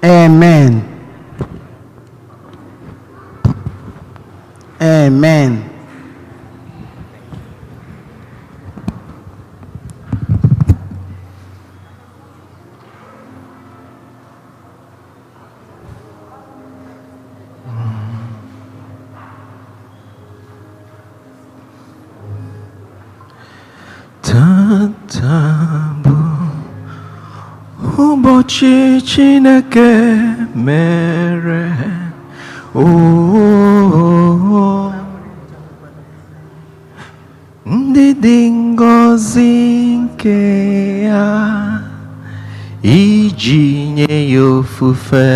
Amen. Amen. Tata bụ ụbọchị Chineke mere, oo, ndị dị ngọzi nke ya iji nye ya ofufe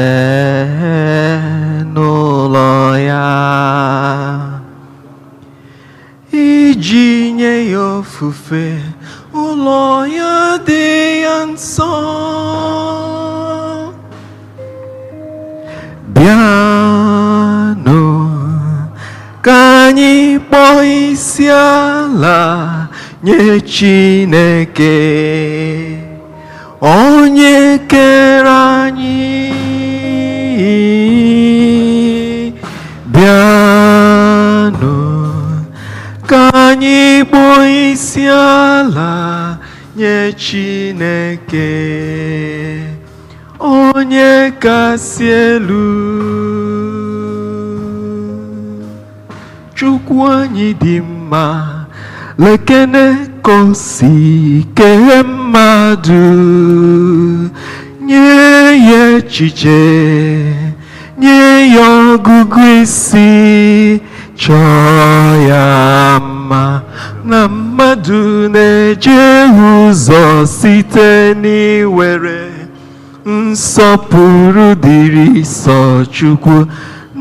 n'ụlọ ya, iji nye ya ofufe, ụlọ ya dị ya nsọ. Bịanụ ka anyị kpọọ isi ala nye Chineke, onye kere anyị. Bịanụ ka anyị kpọọ isi ala nye Chineke, onye kasị elu. Chukwu anyị dị mma, lekene ka o si kee mmadụ, nye ya echiche, nye ya ọgụgụ isi, chọọ ya mma, na mmadụ na-eje ụzọ site n'iwere nsọpụrụ dịrị sọ Chukwu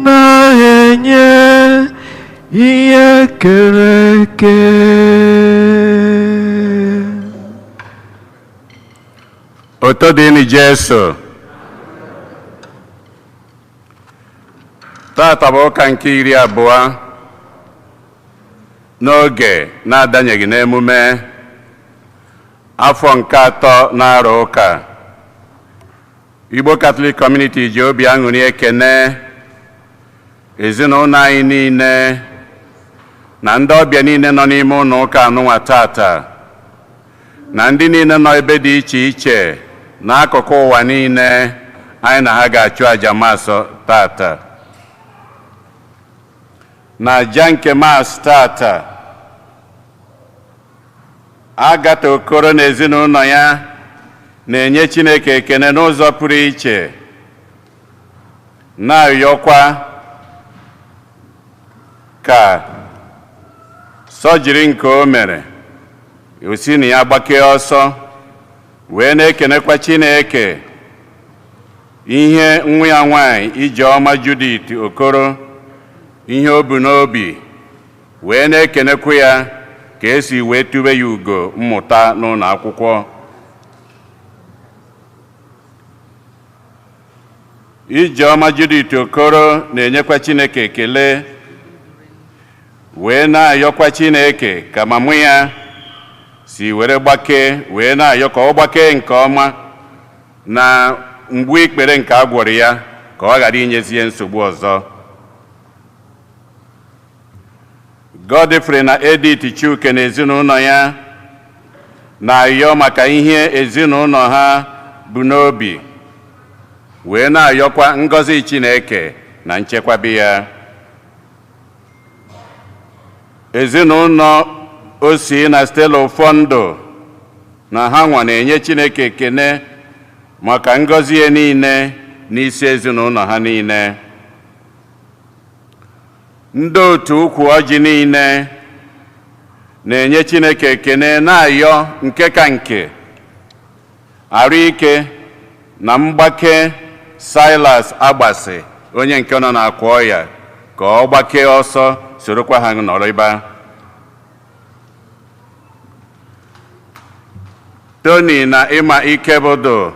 na-enye ihe kere eke. Otito dịrị Jesu. Tata bụ ụka nke 20 n'oge na-adanyeghị n'emume afọ nke atọ na-arọ ụka. Igbo Catholic Community ji obi aṅụrị ekene ezinụlọ anyị niile na ndị ọbịa niile nọ n'ime ụlọ ụka anụnwa tata, na ndị niile nọ ebe dị iche iche n'akụkụ ụwa niile anyị na ha ga-achụ àjà Mass tata. Na àjà nke Mass tata, Agatha Okoro na ezinụlọ ya na-enye Chineke ekene n'ụzọ pụrụ iche, na-arịọkwa ka sọjiri nke o mere o si na ya gbakee ọsọ, wee na-ekenekwa Chineke ihe nwa ya nwanyị Ijeọma Judith Okoro, ihe o bu n'obi, wee na-ekenekwa ya ka esi wee tube ya ugo mmụta n'ụlọ akwụkwọ. Ijeọma Judith Okoro na-enyekwa Chineke ekele, wee na-ayọkwa Chineke ka mamụ ya si were gbakee, wee na-ayọ ka ọ gbakee nke ọma na mgbu ikpere nke a gwọrọ ya, ka ọ ghara inyezie nsogbu ọzọ. Godfrey na Edith Chuke na ezinụlọ ya na-ayọ maka ihe ezinụlọ ha bụ n'obi, wee na-ayọkwa ngọzi Chineke na nchekwabi ya. Ezinụlọ Osi na Stella Ụfọndụ na ha nwa na-enye Chineke ekene maka ngọzi ya niile n'isi ezinụlọ ha niile. Ndị otu ukwu ọjị niile na-enye Chineke ekene, na-ayọ nke ka nke arụ ike na mgbake Silas Agbasi, onye nke nọ n'akwa ọya, ka ọ gbakee ọsọ sorokwa ha nọrọ. Tony na Ịma Ikebodo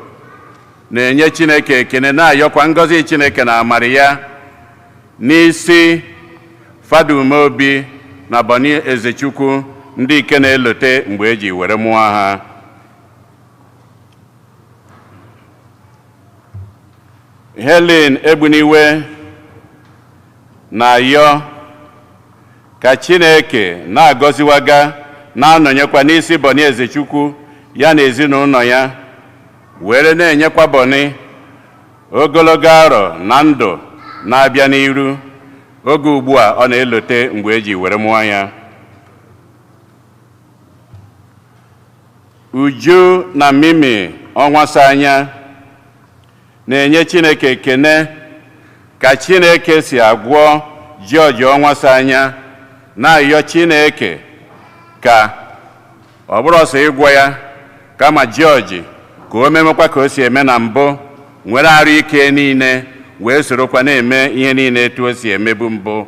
na-enye Chineke ekene, na-ayọkwa ngọzi Chineke na amara ya n'isi Fada Umeobi na Boni Ezechukwu, ndị ike na-elote mgbe eji were mụọ ha. Helen Egbuniwe na-ayọ ka Chineke na-agọziwaga, na-anọnyekwa n'isi Boni Ezechukwu ya na ezinụlọ ya, were na-enyekwa Boni ogologo arọ na ndụ na-abịa n'iru oge ugbu a ọ na-elote mgbe eji were mụọ ya. Uju na Mimi Ọnwasa anya na-enye Chineke ekene ka Chineke si agwọ George Ọnwasa anya, na-ayọ Chineke ka ọ bụrụ ọsọ ịgwọ ya, kama George ka o memekwa ka o si eme na mbụ, nwere arụ ike niile, wee sorokwa na-eme ihe niile etu o si emebu mbụ.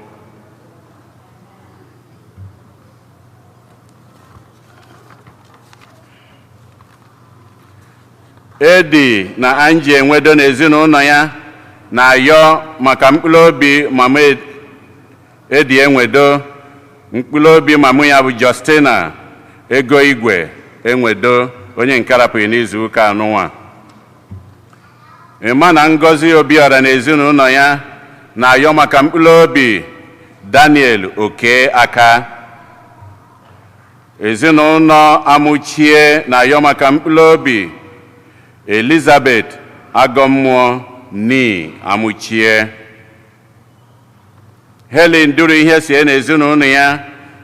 Edi na Angie Enwedo na ezinụlọ ya na-ayọ maka mkpụrụ obi mama Edi Enwedo. Mkpụrụ obi mama ya bụ Justina Ego Igwe Enwedo, onye nke rapụghị n'izu ụka anụnwa. Ịma na Ngozi Obiora na ezinụlọ ya na-ayọ maka mkpụrụ obi Daniel Oke Aka. Ezinụlọ Amuchie na-ayọ maka mkpụrụ obi Elizabeth Agọmmụọ ni Amuchie. Helen Duru ihe sie na ezinụlọ ya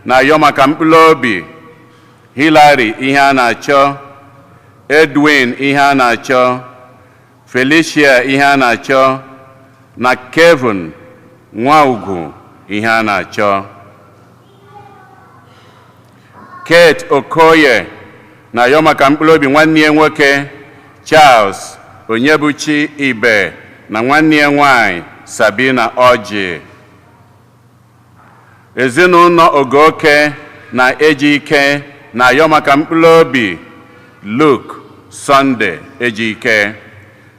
na-ayọ maka mkpụrụ obi Hillary ihe a na-achọ, Edwin ihe a na-achọ, Felicia ihe a na-achọ na Kevin Nwaugwu ihe a na-achọ. Kate Okoye na-ayọ maka mkpụrụ obi nwanne ya nwoke Charles Onyebuchi Ibe na nwanne ya nwanyị Sabina Ọjị. Ezinụlọ Ogoke na Ejike na-ayọ maka mkpụrụ obi Luke Sunday Ejike.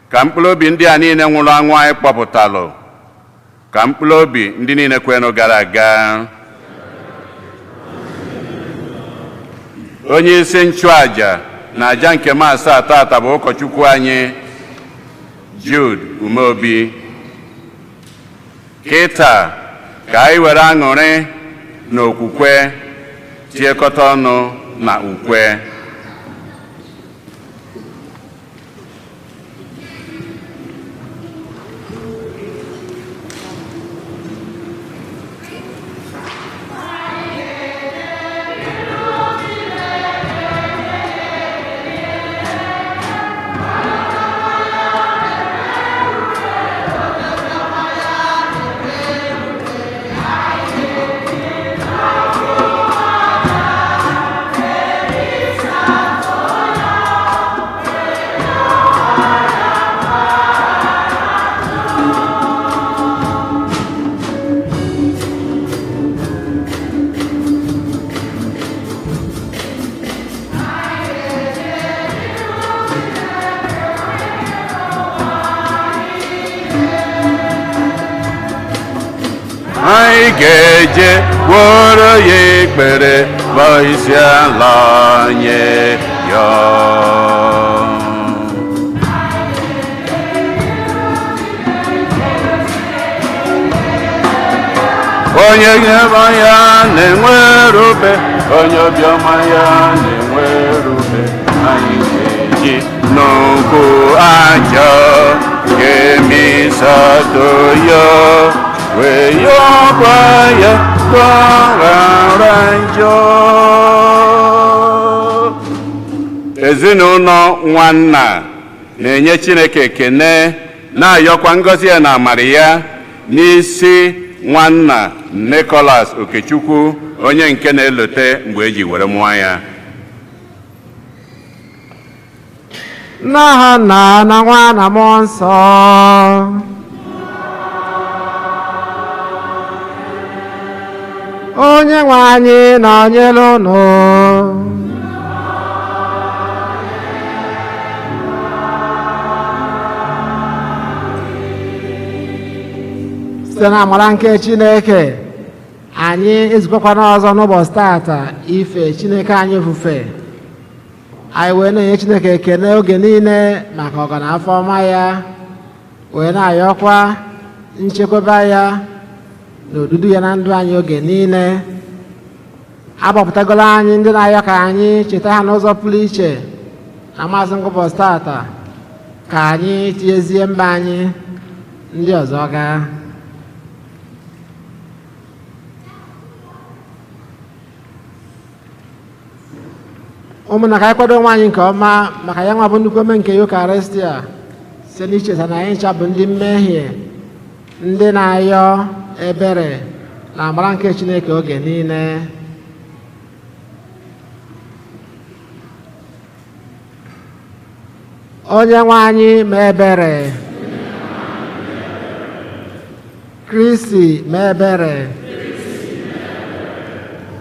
Ka mkpụrụ obi ndị a niile nwụrụ anwụ anyị kpọpụtalụ, ka mkpụrụ obi ndị niile kwenụ gara aga. Onye isi nchụaja na aja nke Maasị tata bụ ụkọchukwu anyị Jude Umeobi. Kịta ka anyị were aṅụrị na okwukwe tiekọta ọnụ na ukwe. Anyị ga-eje gwọrọ ya ekpere, kpọọ isi ala nye ya. Onye ọma ya na-enwerube, onye obiọma ya na-enwerube, anyị ga-eji nnukwu aja ga-emisato ya, wee yọkwa ya gbaghara njọ. Ezinụlọ nwanna na-enye Chineke ekene, na-ayọkwa ngọzi ya na amara ya n'isi nwanna Nicholas Okechukwu, onye nke na-elote mgbe eji were mụọ ya. N'aha Nna na Nwa na Mmụọ Nsọ. Onye nwe anyị nọnyere unu. Site na amara nke Chineke, anyị ezukọkwana ọzọ n'ụbọchị tata ife Chineke anyị ofufe. Anyị wee na-enye Chineke ekele oge niile maka ọganafọ ọma ya. Wee na-ayọkwa nchekwaba ya na odudu ya na ndụ anyị oge niile. Agbapụtagolo anyị ndị na-ayọ ka anyị cheta ha n'ụzọ pụrụ iche na Mass ngụbọchị tata, ka anyị tinyezie mba anyị ndị ọzọ gaa. Ụmụnna, ka anyị kwado onwe anyị nke ọma maka ya nwa bụ nnukwu ome nke Yukarịstia, site n'icheta na anyị ncha bụ ndị mmehie, ndị na-ayọ ebere na amara nke Chineke oge niile. Onye nwe anyị mee ebere. Kristi mee ebere.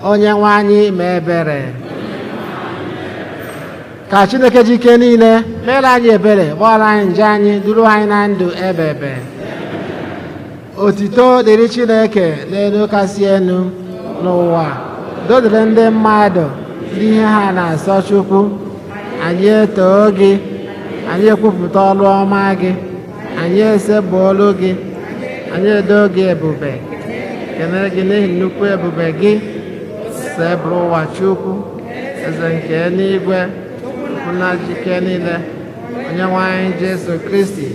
Onye nwe anyị mee ebere. Ka Chineke ji ike niile meere anyị ebere, gbaghara anyị njọ anyị, duru anyị na ndụ ebe ebe. Otito dịrị Chineke n'elu kasị elu n'ụwa, udo dịrị ndị mmadụ ndị ihe ha na-asọ Chukwu. Anyị etoo gị, anyị ekwupụta ọrụ ọma gị, anyị esebụolu gị, anyị edo gị ebube, kenere gị n'ihi nnukwu ebube gị. Sebụrụ ụwa Chukwu, eze nke eluigwe, na jike niile, onye nwe anyị Jesu Kristi,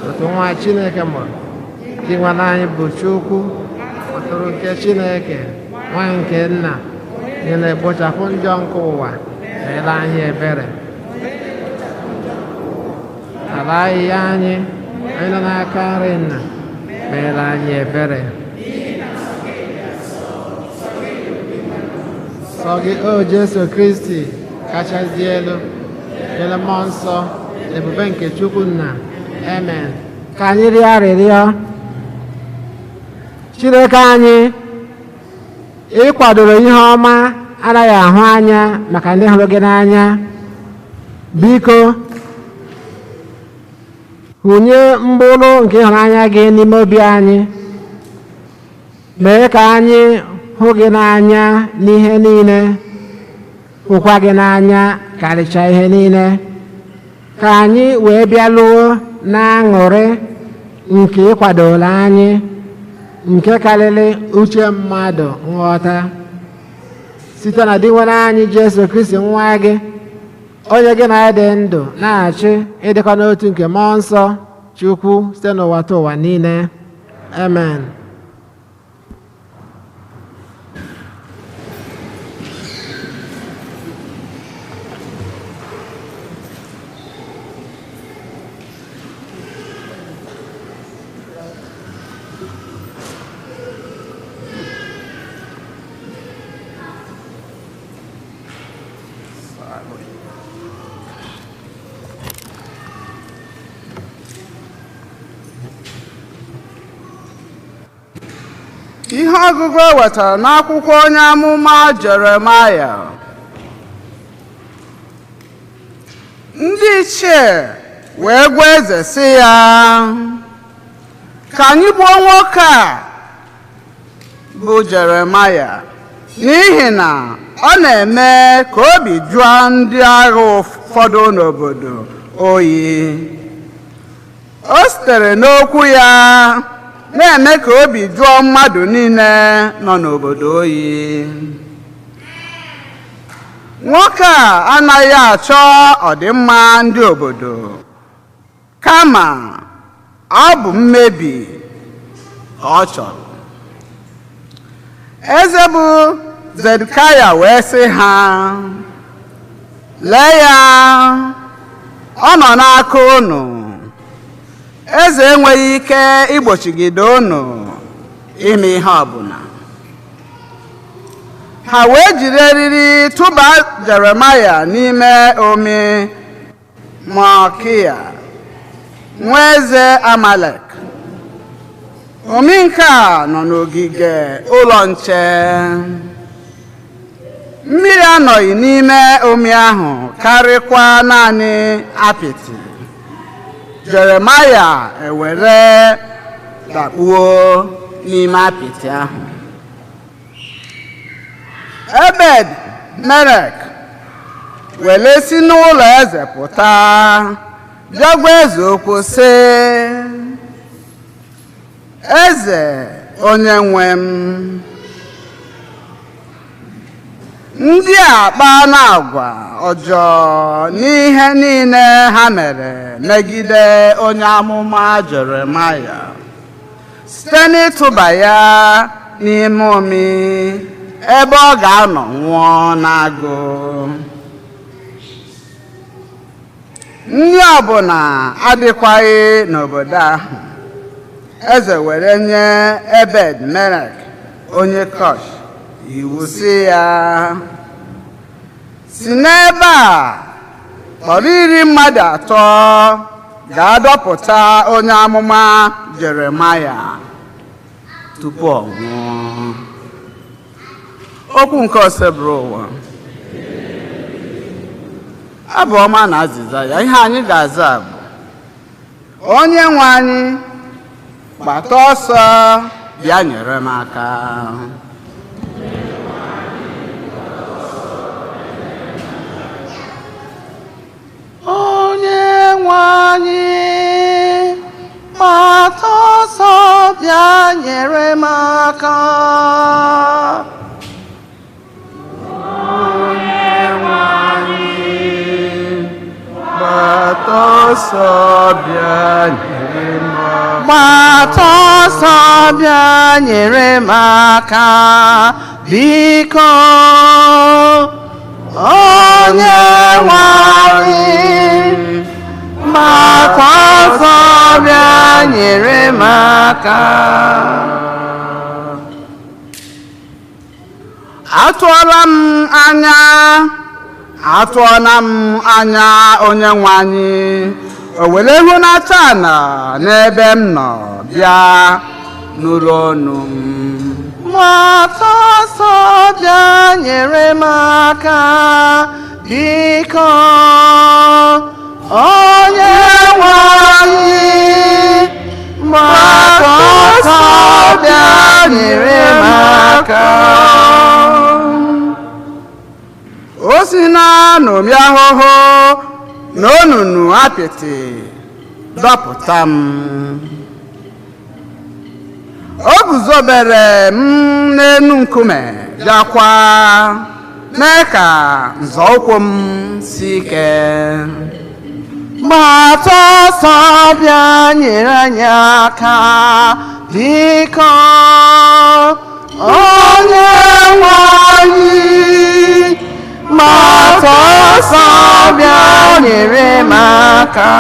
otu nwa Chineke mụrụ, dị nwa anyị bụ Chukwu, pụtụrụ nke Chineke, nwa nke nna, onye na-ekpochapụ njọ nke ụwa, meere anyị ebere. Ala ahịhịa anyị, onye nọ n'aka nri nna, meere anyị ebere. Sọ gị, o Jesu Kristi, kachasị elu, nyere mmụọ nsọ na ebube nke Chukwu nna. Amen. Ka anyị rịọ arịrịọ. Chineke anyị, ị kwadoro ihe ọma anaghị ahụ anya maka ndị hụrụ gị n'anya. Biko hụnye mkpụrụ nke ịhụnanya gị n'ime obi anyị, mee ka anyị hụ gị n'anya n'ihe niile, hụkwa gị n'anya karịchaa ihe niile, ka anyị wee bịaluo na-aṅụrị nke ịkwadola anyị, nke karịrị uche mmadụ nghọta, site na Dinwenụ anyị Jesu Kristi nwa gị, onye gị na ya dị ndụ na-achị ịdịkọ n'otu nke mmụọ nsọ Chukwu site n'ụwa ta ụwa niile. Amen. Ihe ọgụgụ e wetara n'akwụkwọ onye amụma Jeremaya. Ndị ichie wee gwa eze sị ya, ka anyị gbuo nwoke a bụ Jeremaya, n'ihi na ọ na-eme ka obi jụọ ndị agha ụfọdụ n'obodo oyi. O sitere n'okwu ya na-eme ka obi jụọ mmadụ niile nọ n'obodo oyi. Nwoke a anaghị achọ ọdịmma ndị obodo, kama ọ bụ mmebi ka ọ chọrọ. Eze bụ Zedekaya wee sị ha, lee ya, ọ nọ n'aka unu. Eze enweghị ike igbochigide unu ime ihe ọbụla. Ha wee jiri eriri tụba Jeremaya n'ime omi Malkiya, nwa eze Amalek. Omi nke a nọ n'ogige ụlọ nche. Mmiri anọghị n'ime omi ahụ karịkwa naanị apịtị. Jeremaya ewere dakpuo n'ime apịtị ahụ. Ebed Melek were si n'ụlọ eze pụta bịa gwa eze okwu sị, Eze onye nwe m, ndị a kpaa agwa ọjọọ n'ihe niile ha mere megide onye amụma Jeremaya site n'ịtụba ya n'ime ụmị ebe ọ ga-anọ nwụọ n'agụụ. Nri ọbụla adịkwaghị n'obodo ahụ. Eze were nye Ebed Melek onye Kush iwu sị ya, si n'ebe a kpọrọ iri mmadụ atọ ga-adọpụta onye amụma Jeremaya tupu ọ nwụọ. Okwu nke Osebụrụwa. Abụ ọma na azịza ya. Ihe anyị ga-aza bụ: Onye nwe anyị, gbata ọsọ bịa nyere m aka. Onye nwe anyị, gbata ọsọ bịa nyere m aka. Gbata ọsọ bịa nyere m aka. Gbata ọsọ bịa nyere m aka, biko. Onye nwe anyị, gbata ọsọ bịa nyere m aka. Atụọla m anya, atụọla m anya onye nwe anyị, o were hụnata ala n'ebe m nọ bịa nụrụ ọnụ m. Gbata ọsọ bịa nyere m aka, biko. Onye nwe anyị, gbata ọsọ bịa nyere m aka. O si na n'omi ahụhụ na onunu apịtị dọpụta m. O guzobere m n'enu nkume, bịakwa mee ka nzọụkwụ m si ike. Gbata ọsọ bịa nyere anyị aka, biko. Onye nwe anyị, gbata ọsọ bịa nyere m aka.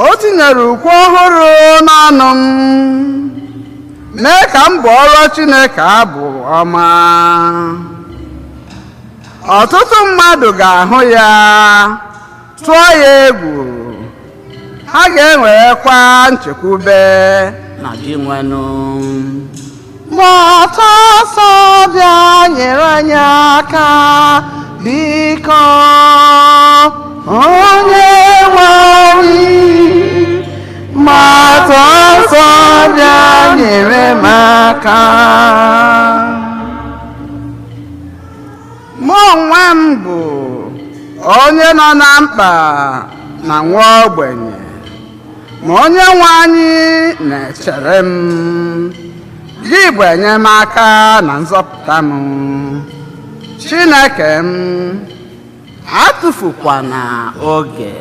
O tinyere ukwe ọhụrụ n'ọnụ m, mee ka m bụọrọ Chineke abụ ọma. Ọtụtụ mmadụ ga-ahụ ya, tụọ ya egwu, ha ga-enwerekwa nchekwube na Dinwenụ. Gbata ọsọ bịa nyere anyị aka, biko. Onye nwe anyị, gbata ọsọ bịa nyere m aka. Mụ onwe m bụ onye nọ na mkpa na nwa ogbenye, ma onye nwe anyị na-echere m. Gị bụ enyemaka na nzọpụta m. Chineke m, atụfukwana oge.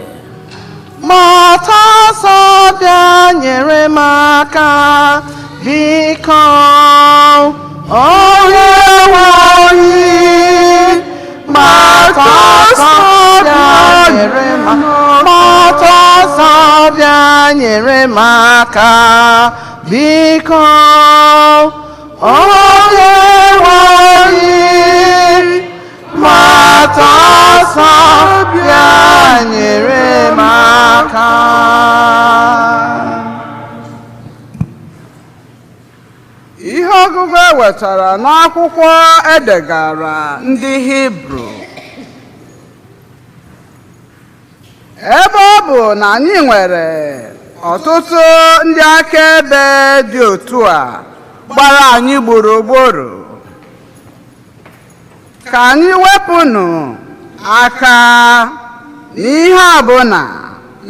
Gbata ọsọ bịa nyere m aka, biko. Onye nwe anyị, gbata ọsọ bịa nyere m, gbata ọsọ bịa nyere m aka, biko. Onye nwe anyị, gbata ọsọ bịa nyere m aka. Ihe ọgụgụ e wetara n'akwụkwọ edegara ndị Hibru. Ebe ọ bụ na anyị nwere ọtụtụ ndị akaebe dị otu a gbara anyị gburugburu, ka anyị wepụnụ aka n'ihe ọbụla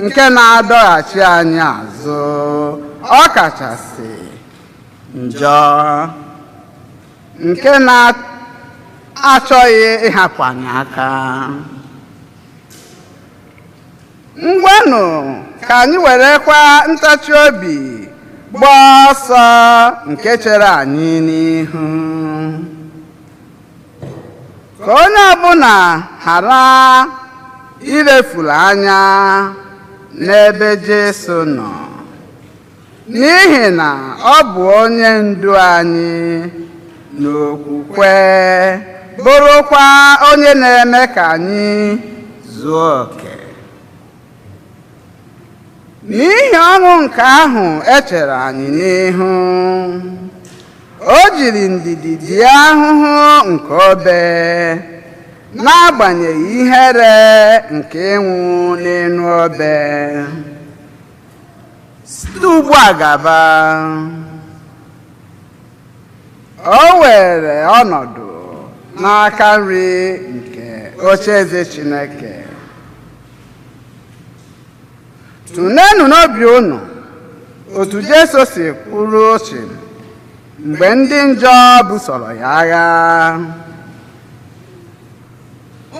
nke na-adọghachi anyị azụ, ọ kachasị njọ nke na-achọghị ịhapụ anyị aka. Ngwanụ, ka anyị werekwa ntachi obi gbaa ọsọ nke chere anyị n'ihu, ka onye ọbụla ghara ilefuru anya n'ebe Jesu nọ, n'ihi na ọ bụ onye ndu anyị n'okwukwe, bụrụkwa onye na-eme ka anyị zuo oke. N'ihi ọṅụ nke ahụ e chere anyị n'ihu, o jiri ndidi die ahụhụ nke obe, n'agbanyeghị ihere nke ịnwụ n'elu obe. Site ugbu a gaba, o were ọnọdụ n'aka nri nke ocheeze Chineke. Tụnenụ n'obi unu otu Jesu si kwuru chịm mgbe ndị njọ busoro ya agha.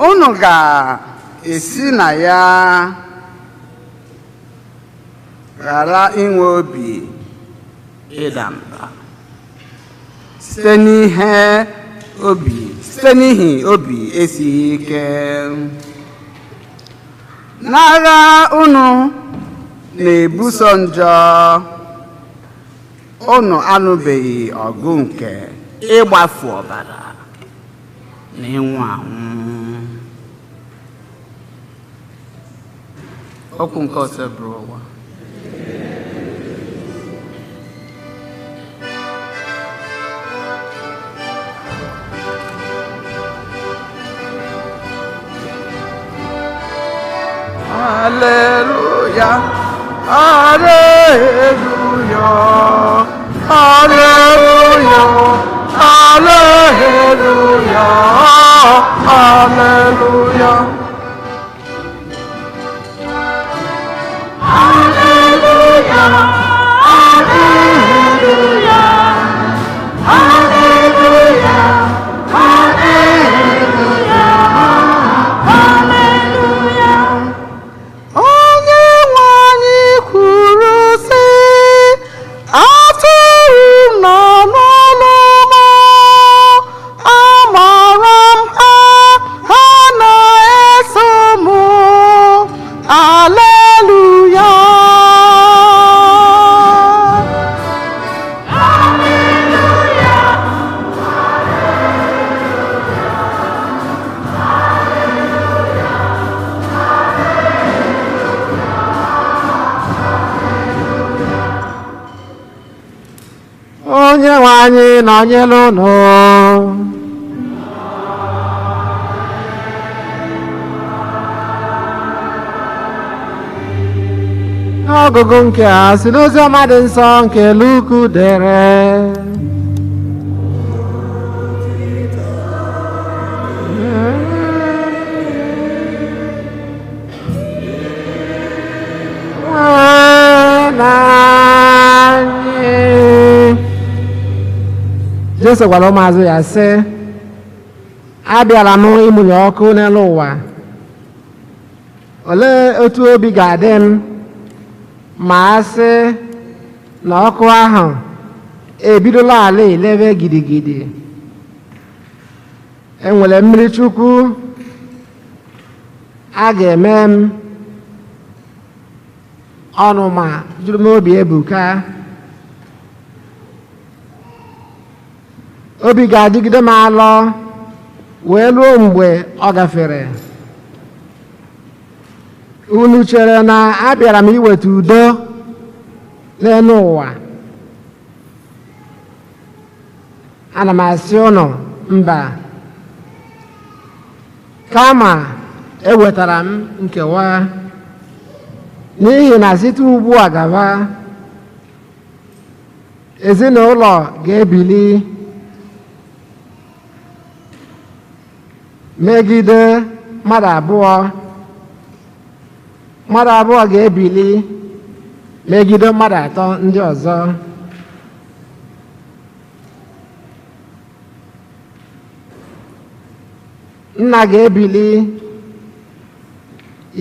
Unu ga-esi na ya ghara inwe obi ịda mba site n'ihe obi site n'ihi obi esighị ike. N'agha unu na-ebuso njọ, unu anụbeghị ọgụ nke ịgbafu ọbara na ịnwụ anwụ. Okwu nke Osebụrụwa. Alleluia, Alleluia, Alleluia, Alleluia, Alleluia. Alleluia, Alleluia, Alleluia, Alleluia, Alleluia. Onye nwe anyị kwuru sị, atụrụ m nọ n'ụlọ m, amara m ha, ha na-eso m. Aleluya. Onye nwe anyị nọnyere unu. Ọgụgụ nke a si n'ozi ọma dị nsọ nke Luku dere. Nwe Jesu gwara ụmụazụ ya sị, abịara m ịmụnye ọkụ n'elu ụwa. Olee otu obi ga-adị m ma a sị na ọkụ ahụ ebidola ala elebe gidigidi? Enwere mmiri Chukwu a ga-eme m ọnụma juru m obi ebuka. Obi ga-adịgide m alọ wee ruo mgbe ọ gafere. Unu chere na abịara m iweta udo n'elu ụwa? Ana m asị unu mba, kama ewetara m nkewa. N'ihi na site ugbu a gaba, ezinụlọ ga-ebili megide mmadụ abụọ, Mmadụ abụọ ga-ebili megide mmadụ atọ ndị ọzọ. Nna ga-ebili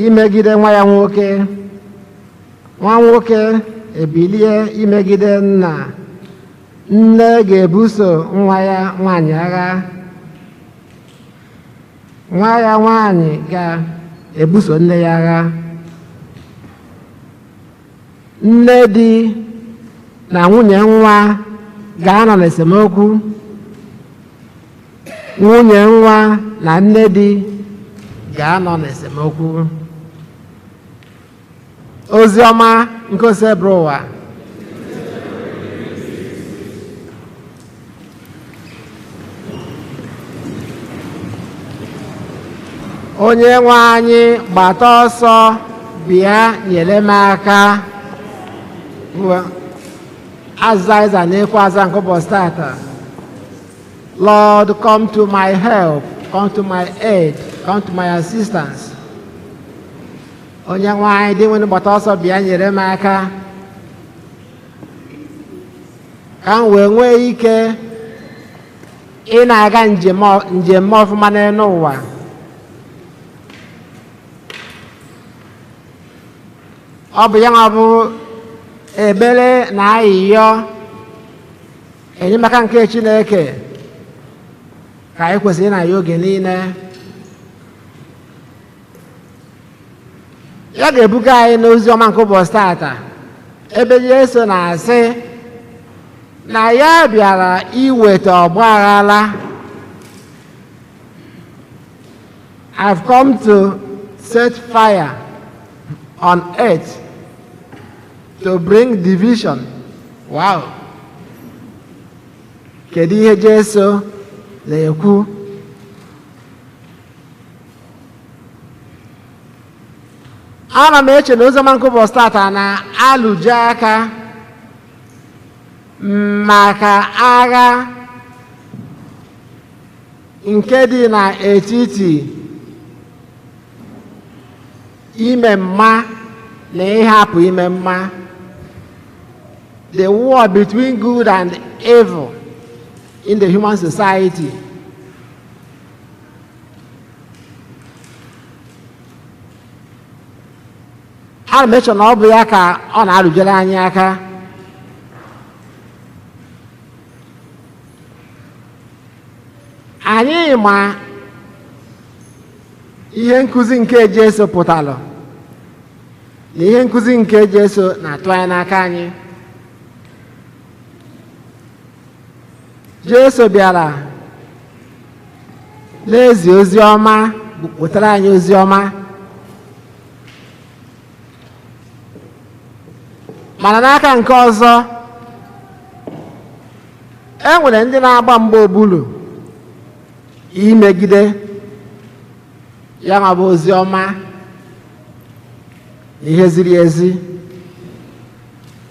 imegide nwa ya nwoke, nwa nwoke ebilie imegide nna, nne ga-ebuso nwa ya nwanyị agha, nwa ya nwanyị ga-ebuso nne ya agha. Nne di na nwunye nwa ga-anọ n'esemokwu, nwunye nwa na nne di ga-anọ n'esemokwu. Ozi ọma nke Osebụrụwa. Onye nwe anyị, gbata ọsọ bịa nyere m aka. Aza ịza na-ekwe aza nke ụbọchị tata. Lord, come to my help, come to my aid, come to my assistance. Onye nwe anyị dị nwere, gbata ọsọ bịa nyere m aka ka m wee nwee ike ị na-aga njem ọfụma n'elu ụwa. Ọ bụ ya nwa bụ ekpere na ayịyọ enyemaka nke Chineke ka anyị kwesịrị ịna-ayọ oge niile. Ya ga-ebuga anyị n'ozi ọma nke ụbọchị tata, ebe Jesu na-asị na ya bịara iweta ọgba aghara. I've come to set fire on earth, to bring division. Wow! Kedu ihe Jesu na-ekwu? Ana m eche na oziọma nke ụbọchị tata na-alụje aka maka agha nke dị n'etiti ime mma na ịhapụ ime mma, the war between good and evil in the human society. Ana m eche na ọ bụ ya ka ọ na-arụjere anyị aka. Anyị ma ihe nkụzi nke Jesu pụtalụ na ihe nkụzi nke Jesu na-atụ anya n'aka anyị. Jesu bịara n'ezi ozi ọma, wetara anyị ozi ọma, mana n'aka nke ọzọ, e nwere ndị na-agba mgba ogbulu imegide ya ma bụ ozi ọma na ihe ziri ezi.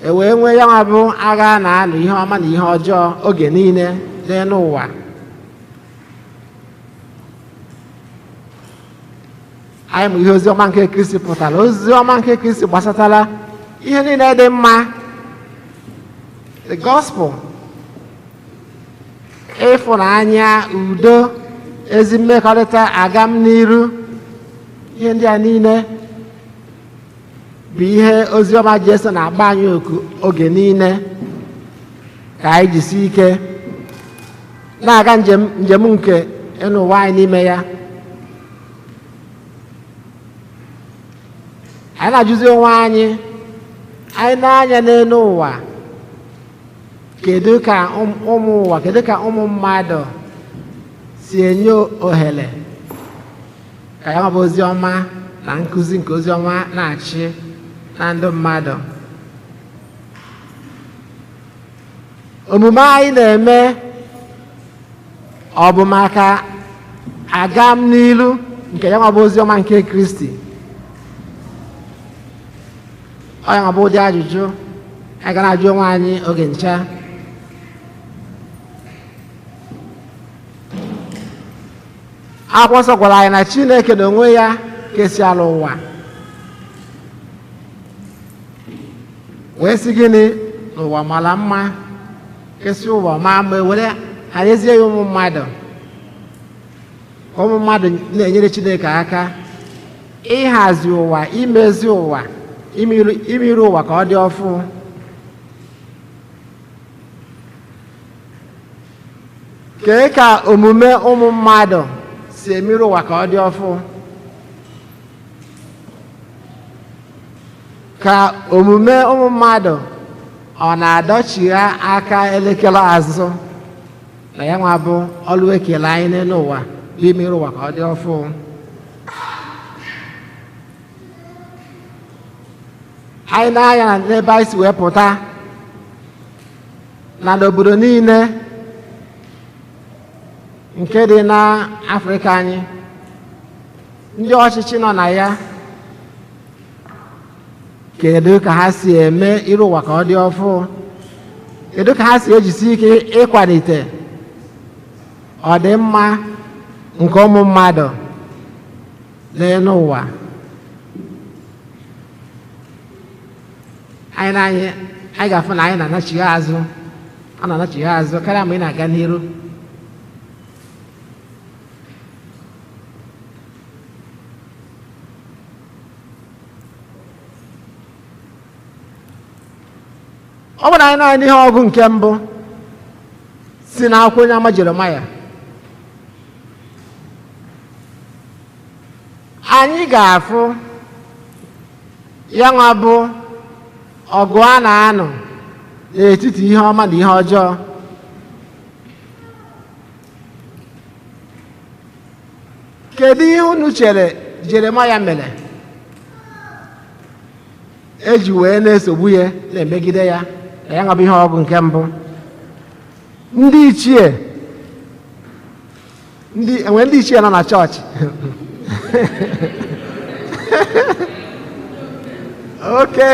E wee nwee ya ma bụ agha na-alụ ihe ọma na ihe ọjọọ oge niile n'elu ụwa. Anyị mụ ihe ozi ọma nke Kristi pụtara. Ozi ọma nke Kristi gbasatara ihe niile dị mma, the gospel, ịfụnanya, udo, ezi mmekọrịta, agam n'iru. Ihe ndị a niile bụ ihe oziọma Jesu na-agba anyị oku oge niile ka anyị jisi ike na-aga njem nke n'ụwa anyị n'ime ya. Anyị na-ajụzi onwe anyị, anyị na-anya n'elu ụwa, kedu ka ụmụ ụwa, kedu ka ụmụ mmadụ si enye ohere ka ya bụ ozi ọma na nkụzi nke ozi ọma na-achị na ndụ mmadụ? Omume anyị na-eme, ọ bụ maka agam n'ilu nke ya bụ ozi ọma nke Kristi? Ọ ya bụ ụdị ajụjụ anyị ga na-ajụ onwe anyị oge ncha. Akwụkwọ nsọ gwara anyị na Chineke n'onwe ya kesiala ụwa. Wee sị gịnị? N'ụwa mara mma. Kesị ụwa maa mma, were hazie ya ụmụ mmadụ, ka ụmụ mmadụ na-enyere Chineke aka ịhazi ụwa, imezi ụwa, imiru ụwa ka ọ dị ọfụ. Kee ka omume ụmụ mmadụ si emiri ụwa ka ọ dị ọfụ? Ka omume ụmụ mmadụ ọ na-adọchigha aka elekere azụ na ya nwa bụ ọlụ ekele anyị n'elu ụwa bụ imere ụwa ka ọ dị ọfụ? Anyị na-anya n'ebe anyị si wee pụta na n'obodo niile nke dị n'Afrịka anyị, ndị ọchịchị nọ na ya, kedu ka ha si eme iru ụwa ka ọ dị ọfụ? Kedu ka ha si ejisi ike ịkwalite ọdịmma nke ụmụ mmadụ n'elu ụwa? Anyị na anyị anyị ga-afụ na anyị na-anachigha azụ, a na-anachigha azụ karịa mgbe ị na-aga n'iru. Ọ bụrụ na anyị na-anya ihe ọgụ nke mbụ si n'akwụkwọ onye ama Jeremaya, anyị ga-afụ ya nwa bụ ọgụ a na-anụ n'etiti ihe ọma na ihe ọjọọ. Kedu ihe unu chere Jeremaya mere eji wee na-esogbu ya, na-emegide ya na ya nwabụ ihe ọgụ nke mbụ? Ndị ichie, ndị enwe ndị ichie nọ na chọọchị. Oke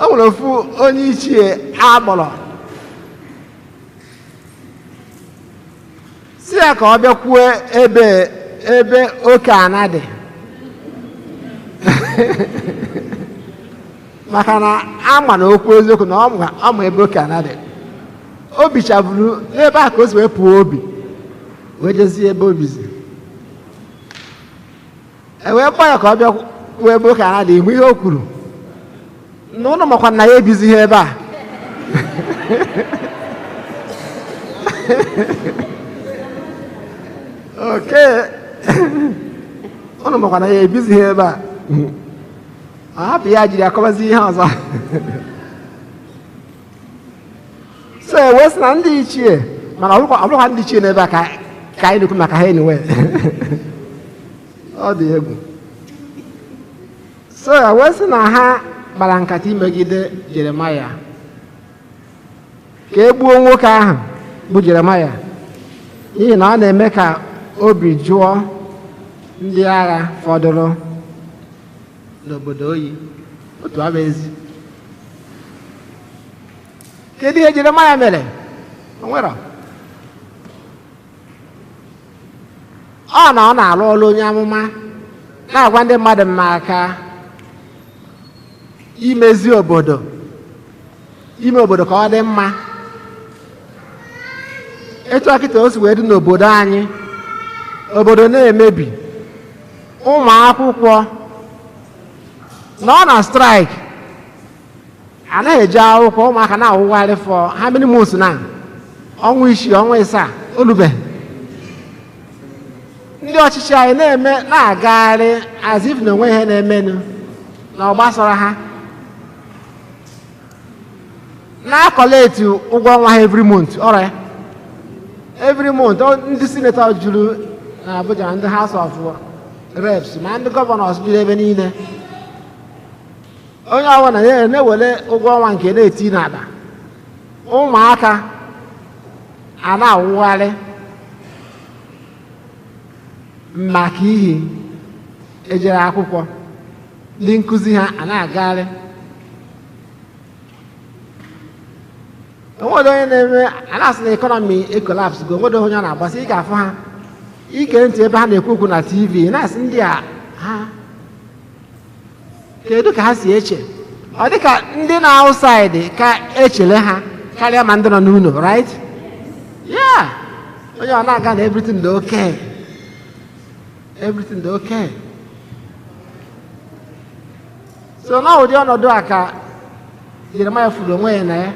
o nwere ofu onye ichie akpọrọ si ya ka ọ bịakwuo ebe oke ana dị, maka na ama na okwu eziokwu na ọ ma ebe oke ana dị. O bichaburu n'ebe a ka o si wee pụọ obi wee jezie ebe o bizi. E wee kpọọ ya ka ọ bịa kwuo ebe oke ana dị. Ihu ihe o kwuru na ụnụ makwa na ya ebizighị ebe a. Oke ụnụ makwa na ya ebizighị ebe a. Ọ hapụ ya jiri akọbazi ihe ọzọ. So e wee sị na ndị ichie, mana ọ bụrụkwa ndị ichie n'ebe a ka anyị na-ekwu maka ha anyway. Ọ dị egwu. So e wee sị na ha kpara nkata imegide Jeremaya ka e gbuo nwoke ahụ bụ Jeremaya, n'ihi na ọ na-eme ka obi jụọ ndị agha fọdụrụ n'obodo oyi. Otu abụ ezi. Kedu ihe Jeremaya mere? O nwere ọ na ọ na-alụ ọrụ onye amụma, na-agwa ndị mmadụ maka imezi obodo, ime obodo ka ọ dị mma. Etu akịta o si wee dị n'obodo anyị, obodo na-emebi, ụmụ akwụkwọ nọ na strike, anaghị eje akwụkwọ, ụmụaka na-awụgharị for how many months na ọnwa 6, ọnwa 7 olube. Ndị ọchịchị anyị na-eme na-agagharị as if na onwe ihe na-emenụ na ọ gbasara ha, na-a collect ụgwọ ọnwa ha every month. Ọrịa every month, ndị senator juru na Abuja, na ndị House of Reps, ma ndị governors juru ebe niile, onye ọbụla na-ewere ụgwọ ọnwa nke na-eti n'akpa. Ụmụaka a na-awụgharị maka ihi ejere akwụkwọ, ndị nkụzi ha a na-agagharị. Onwere onye na-eme a na-asị na economy e collapse go. Onwere onye ọ na-agbasa. Ị ga-afụ ha ige ntị ebe ha na-ekwu okwu na TV, na-asị ndị a ha Kedu ka ha si eche? Ọ dị ka ndị na outside ka echele ha karịa ma ndị nọ n'ụlọ, right? Yeah, onye ọ na-aga na everything dị okay, everything dị okay. So na ụdị ọnọdụ a ka Jeremaya furu onwe ya na ya.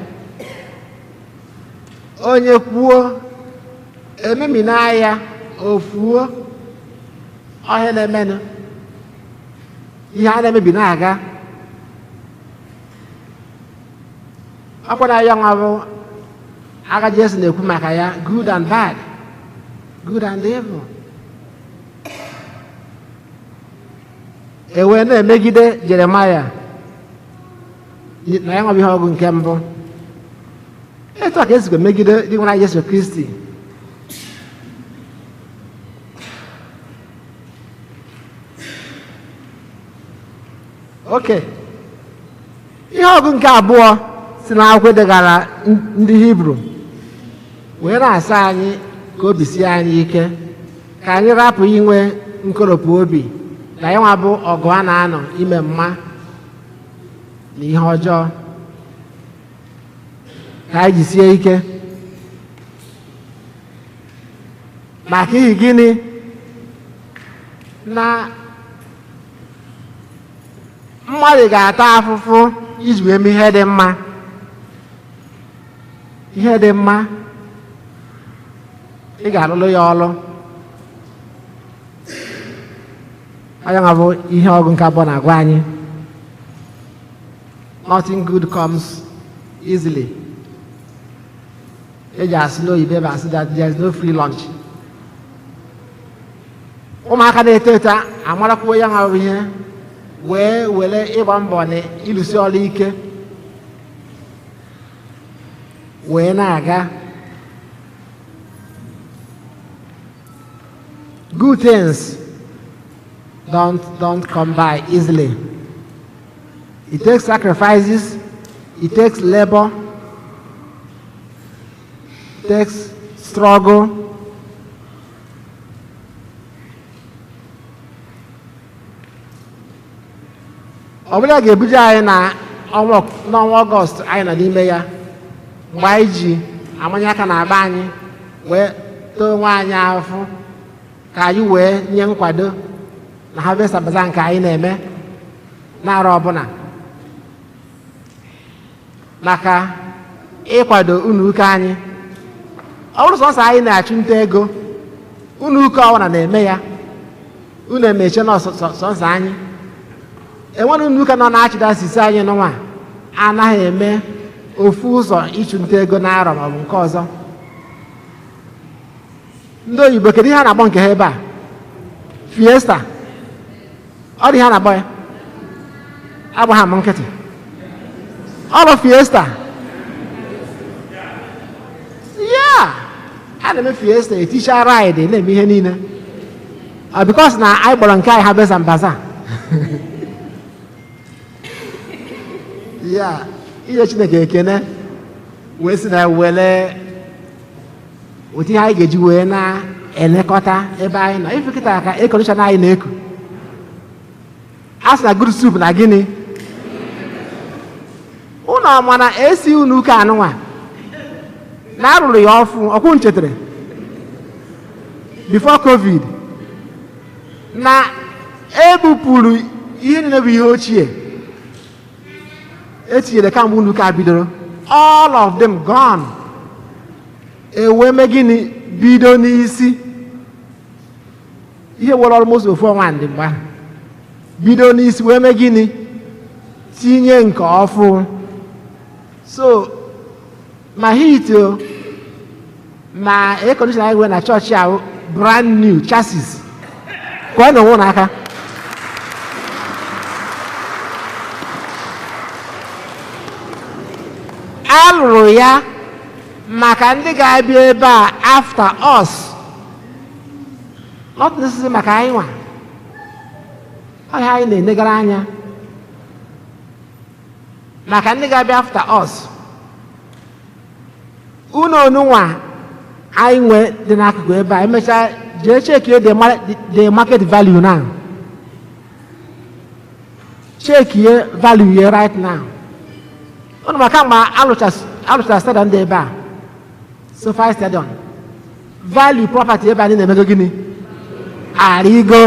Onye kwuo ememina ya, ofuo ọhịa na-emenụ, ihe a na-emebi na-aga. Ọkwa ya nwa bụ agha Jesu na-ekwu maka ya, good and bad, good and evil. E wee na-emegide Jeremaya na ya nwa bụ ihe ọgụ nke mbụ. Etu a ka esikwa megide dị nwere Jesu Kristi. Oke ihe ọgụ nke abụọ si n'akwụkwọ edegara ndị Hibru wee na-asa anyị ka obi sie anyị ike, ka anyị rapụ inwe nkoropụ obi na ya nwa bụ ọgụ a na-anọ ime mma na ihe ọjọọ, ka anyị jisie ike. Maka ihi gịnị? Na mmadụ ga-ata afụfụ iji wee mee ihe dị mma. Ihe dị mma, ị ga-alụlụ ya ọlụ. Onye nwa bụ ihe ọgụ nke abụọ na-agwa anyị, nothing good comes easily. Eji asị n'oyibo ebe asị that there is no free lunch. Ụmụaka na-eto eto amarakwuo ya nwa bụ ihe, wee were ịgba mbọ na ịlụsi ọrụ ike wee na-aga. Good things don't come by easily. It takes sacrifices, it takes labor, it takes struggle. Ọ bụla ga-ebuje anyị na n'ọnwa Ọgọst anyị nọ n'ime ya, mgbe anyị ji amanye aka na agba anyị wee too onwe anyị afụ ka anyị wee nye nkwado na Harvest Bazaar nke anyị na-eme n'arọ ọbụla maka ịkwado unu ụka anyị. Ọ bụrụ sọsọ anyị na-achụ nta ego, unu ụka ọbụla na-eme ya, unu emeche na sọsọ anyị enwere. Unu ụka nọ na-achịdasisi anyị n'ụwa anaghị eme ofu ụzọ ịchụ nta ego n'arọ maọbụ nke ọzọ. Ndị oyibo, kedu ihe a na-akpọ nke ha ebe a? Fiesta. Ọ dị ihe a na-akpọ ya, agbagha m nkịtị. Ọ bụ fiesta ya a na-eme, fiesta, eticha ride, na-eme ihe niile. Ọ because na anyị kpọrọ nke anyị Harvest and Bazaar ya. Inye Chineke ekene wee sị na were otu ihe anyị ga-eji wee na-elekọta ebe anyị nọ. Ife kịta ka air condition anyị na-eku, a sị na good soup na gịnị ụnọ mana esi unu ụka anụnwa na arụrụ ya ọfụ ọkwụ nchetere before COVID na ebupụrụ ihe niile bụ ihe ochie etinyere kamgbe unu ụka bidoro. All of them gone. Ewee mee gịnị? Bido n'isi. Ihe were almost ofu ọnwa ndị mgbe ahụ, bido n'isi wee mee gịnị? Tinye nke ọfụ. So ma heat o, ma air condition anyị nwere na chọọchị ahụ, brand new chassis. Kụọ na onwe n'aka. A lụrụ ya maka ndị ga-abịa ebe a after us, not necessarily maka anyị nwa. Ọhịa anyị na-enegara anya maka ndị ga-abịa after us. Unu onunwa anyị nwe dị n'akụkụ ebe a, emechaa jee chekie the market value now. Chekie value ya right now. Ụnụ maka mgbe alụchara stadium dị ebe a, SoFi Stadium, value property ebe anyị na-emego gịnị? Arịgo.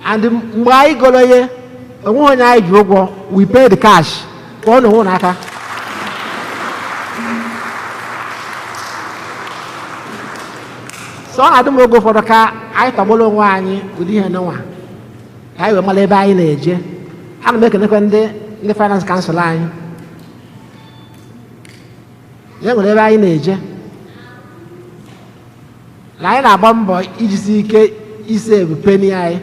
And mgbe anyị goro ya, onweghị onye anyị ji ụgwọ. We pay the cash. Kpọọ na onwe n'aka. So ọ na-adị m oge ụfọdụ ka anyị tọgbọrọ onwe anyị ụdị ihe n'ụwa, ka anyị wee mara ebe anyị na-eje. Ana m ekenekwa ndị finance council anyị. Ya nwere ebe anyị na-eje na anyị na-agba mbọ ijisi ike isevu penny anyị.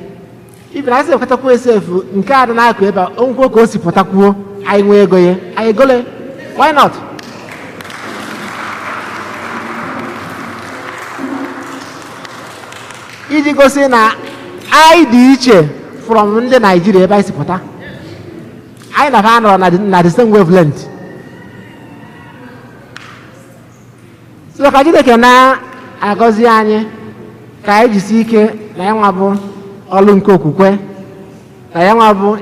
Ibi na anyị sekwatakwu esefu nke a dị n'akụ ebe a, onwekwo ka o si pụtakwuo, anyị nwee ego ya, anyị gole. Why not? Iji gosi na anyị dị iche from ndị Naijiria ebe anyị si pụta, anyị na ha nọrọ na the same wavelength. So ka Chineke na-agọzi anyị, ka anyị jisi ike na ya nwa bụ ọlụ nke okwukwe, na ya nwa bụ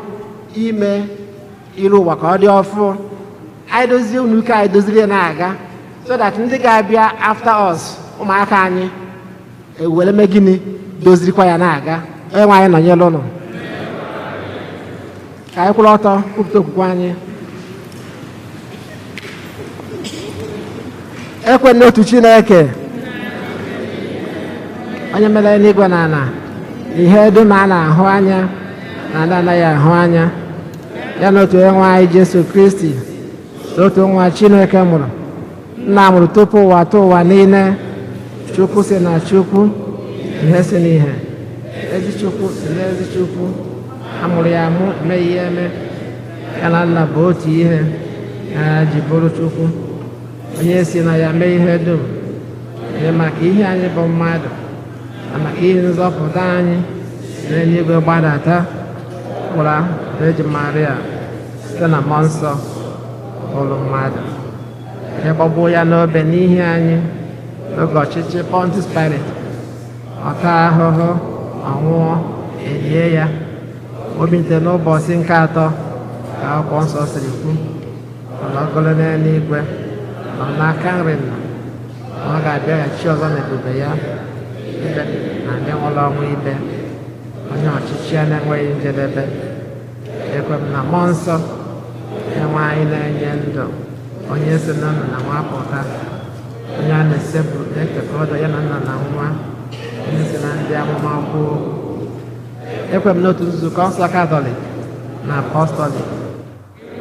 ime iru ụwa ka ọ dị ọfụ. Anyị dozie unu ike, anyị doziri ya na-aga, so that ndị ga-abịa after us, ụmụaka anyị, ewere mee gịnị? Dozirikwa ya na-aga. Onye nwe anyị nọnyere ụnụ. Ka anyị kwụrụ ọtọ kwupụta okwukwe anyị. Ekwe n'otu Chineke, onye mere eluigwe na ala, ihe dum a na-ahụ anya na ndị anaghị ahụ anya, ya na otu onye nwe anyị Jesu Kristi, otu nwa Chineke mụrụ, nna mụrụ tupu ụwa tụ ụwa niile, Chukwu si na Chukwu, ihe si n'ihe, ezi Chukwu si n'ezi Chukwu, amụrụ ya amụ, emeghị ihe eme, ya na nna bụ otu ihe, ya ji bụrụ Chukwu, onye si na ya mee ihe dum, onye maka ihe anyị bụ mmadụ na maka ihe nzọpụta anyị si n'eluigwe gbadata, gwara Virgin Maria site na mmụọ nsọ bụrụ mmadụ, onye gbagbuo ya n'obe n'ihi anyị n'oge ọchịchị Pontius Pilate, ọ taa ahụhụ, ọ nwụọ, elie ya, o bilite n'ụbọchị nke atọ ka akwụkwọ nsọ siri kwu, ọ nọgoro n'eluigwe, nọ n'aka nri nna, na ọ ga-abịaghachi ọzọ n'ebube ya ikpe na ndị nwụrụ ọnwụ ikpe, onye ọchịchị ya na-enweghị njedebe. Ekwe m na mmụọ nsọ enwe anyị na-enye ndụ, onye si na nna na nwa pụta, onye a na-esepụ na-ekekọ ọdọ ya na nna na nwa, onye si na ndị amụma kwuo okwu. Ekwe m n'otu nzukọ nsọ Katọlik na Apọstọlik.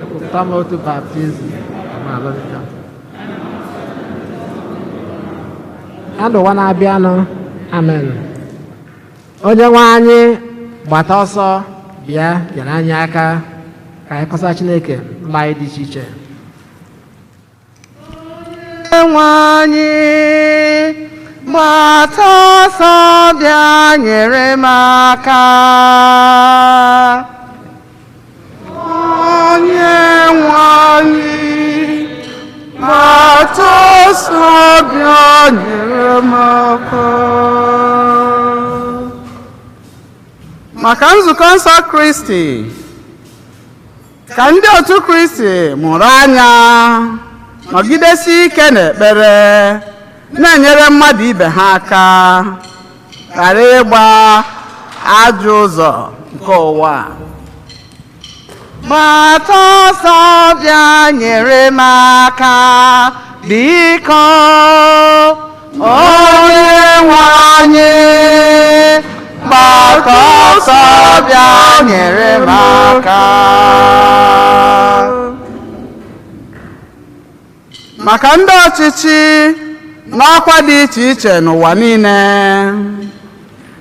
Ekwupụta m otu baptizim ma alụmdi na ndụ ụwa na-abịanụ. Amen. Onye nwe anyị, gbata ọsọ bịa nyere anyị aka ka anyị kọsa Chineke mba anyị dị iche iche. Nwe anyị, gbata ọsọ bịa nyere m aka. Onye nwe anyị, gbata ọsọ bịa nyere m aka. Maka nzukọ nsọ Kristi, ka ndị otu Kristi mụrụ anya, nọgidesi ike n'ekpere, na-enyere mmadụ ibe ha aka, ghara ịgba ajọ ụzọ nke ụwa. Gbata ọsọ bịa nyere m aka, biko, onye nwe anyị, gbata ọsọ bịa nyere m aka. Maka ndị ọchịchị n'ọkwa dị iche iche n'ụwa niile,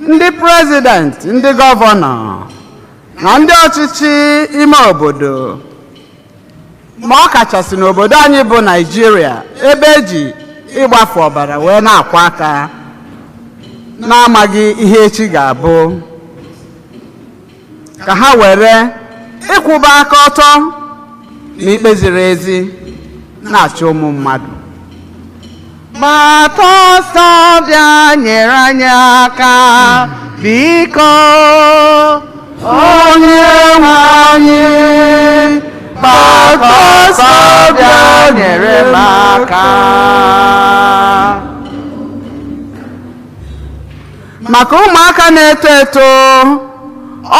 ndị president, ndị gọvanọ na ndị ọchịchị ime obodo, ma ọ kachasị n'obodo anyị bụ Naịjirịa, ebe eji ịgbafu ọbara wee na-akwa aka na-amaghị ihe echi ga-abụ, ka ha were ịkwụba aka ọtọ na ikpe ziri ezi na-achị ụmụ mmadụ. Gbata ọsọ bịa nyere anyị aka, biko. Onye nwe anyị, gbata ọsọ bịa nyere m aka. Maka ụmụaka na-eto eto,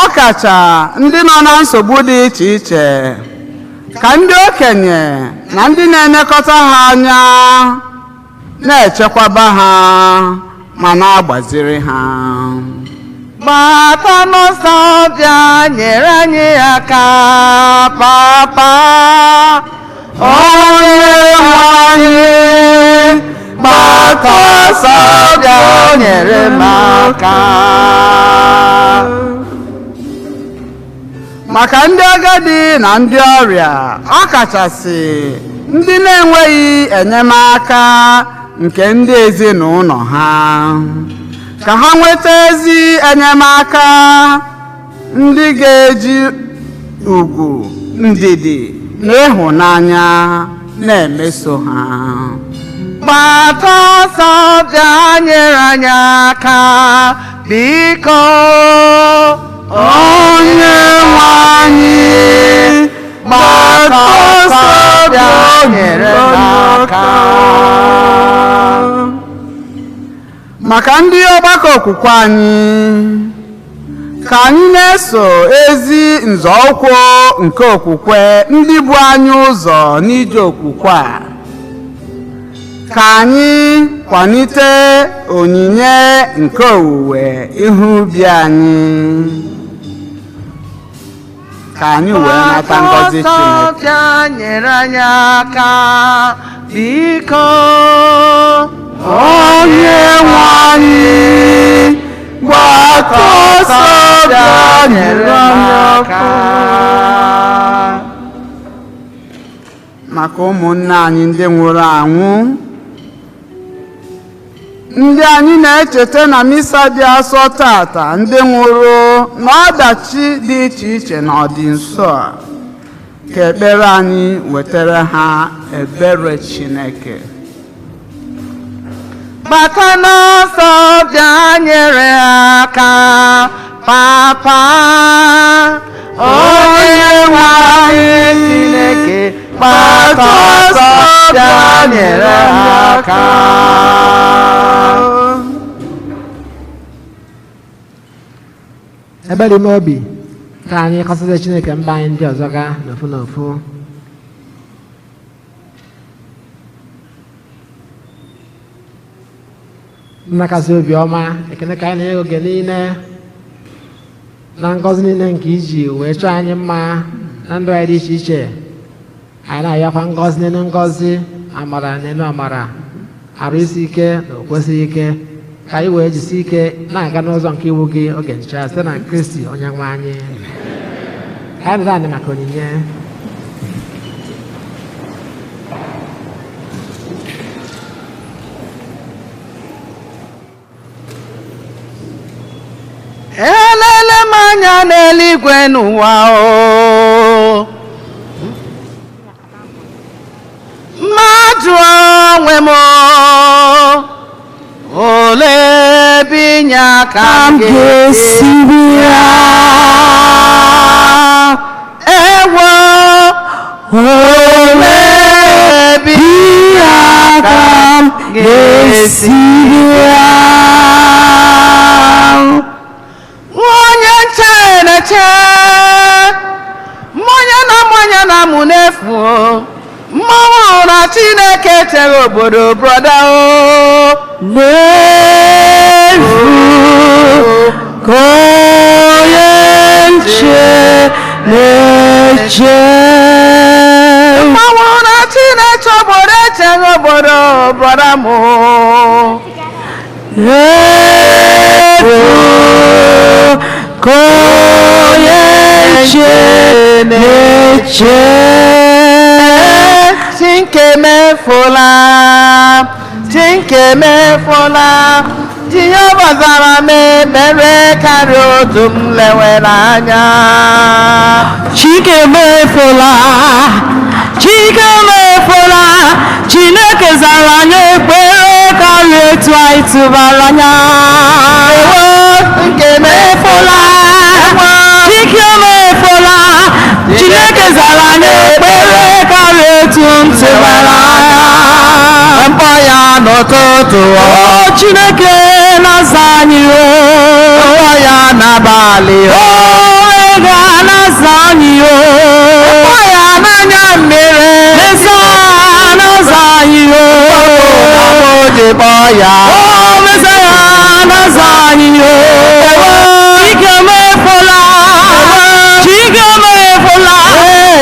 ọkacha ndị nọ na nsogbu dị iche iche, ka ndị okenye na ndị na-elekọta ha anya na-echekwaba ha ma na-agbaziri ha. Gbata n'ọsọ bịa nyere anyị aka, papa. Onye nwe anyị, gbata ọsọ bịa nyere m aka. Maka ndị agadi na ndị ọrịa, ọkachasị ndị na-enweghị enyemaka nke ndị ezinụlọ ha, ka ha nweta ezi enyemaka ndị ga-eji ugwu, ndidi na ịhụnanya na-emeso ha. Gbata ọsọ bịa nyere anyị aka, biko. Onye nwe anyị, gbata ọsọ bịa nyere anyị aka. Maka ndị ọgbakọ okwukwe anyị, ka anyị na-eso ezi nzọụkwụ nke okwukwe ndị bụ anyị ụzọ n'ije okwukwe a, ka anyị kwalite onyinye nke owuwe ihe ubi anyị, ka anyị wee nata ngọzi Gbata ọsọ Chineke. bịa nyere anyị aka, biko. Onye nwe anyị, gbata ọsọ bịa nyere anyị aka. Maka ụmụnne anyị ndị nwụrụ anwụ, ndị anyị na-echeta na misa dị asọ tata, ndị nwụrụ n'ọdachi dị iche iche na ọdị nso a, ka ekpere anyị wetara ha ebere Chineke. Gbata n'ọsọ bịa nyere aka, papa. Onye nwe anyị, Chineke, gbata ọsọ bịa nyere aka. Ebere ime obi ka anyị kọsịza Chineke mba anyị ndị ọzọ gaa n'ofu n'ofu. Nna kasị obiọma, ekele ka anyị na-enye oge niile na ngọzi niile nke iji wee chọọ anyị mma na ndụ anyị dị iche iche. Anyị na-ayọkwa ngọzi n'elu ngọzi, amara n'elu amara, arụ isi ike na okwesịghị ike, ka anyị wee jisi ike na-aga n'ụzọ nke iwu gị oge ncha, site na Kristi onye nwe anyị. Ka anyị nọdụ anị maka onyinye. Elele m anya n'eluigwe n'ụwa o, mmadụ onwe m o, olee ebe inye aka m ga-esi bịa? Ewo, olee ebe inye aka m ga-esi bịa? Onye nche na-eche mmanya na mmanya na mụ n'efu o. Mmanwụ na Chineke chere obodo, brother o. N'efu ka onye nche na-eche. Mmanwụ na Chineke obodo echere obodo, brother m o. N'efu ka onye nche na-eche. Chinke mefula, Chinke mefula, Jehova zara m ekpere karịa otu m lewere anya. Chike mefula, Chike mefula, Chineke zara anyị ekpere karịa etu anyị tụbara anya. Ewo, nke Mefula, N'ụtụtụ O Chineke na-aza anyị o. Kpọọ ya n'abalị O ego na-aza anyị o. Kpọọ ya n'anya mmiri. Mesaya na-aza anyị o. Ọ ji kpọọ ya. O Mesaya na-aza anyị o. Chike mefola. Chike mefola.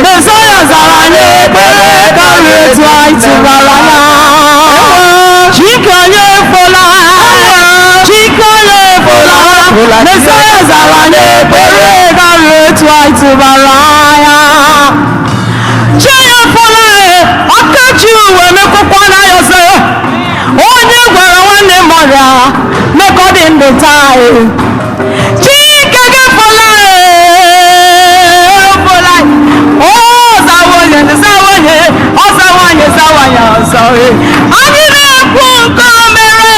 Mesaya zara anyị ekpere karịa etu anyị tụbara ya. Chike onye efola. Chike onye efola. Mesaya zara anyị ekpere karịa etu anyị tụbara ya. Chiefula ọkachi uwe mekwụkwa na ya ọzọ. Onye gwara nwanne m ọrịa mekọ dị ndụ taa e. Chike gị fụla fụla o zawonye zawonye ọzawanye zawanye ọzọ e. Anyị na-ekwu nke o mere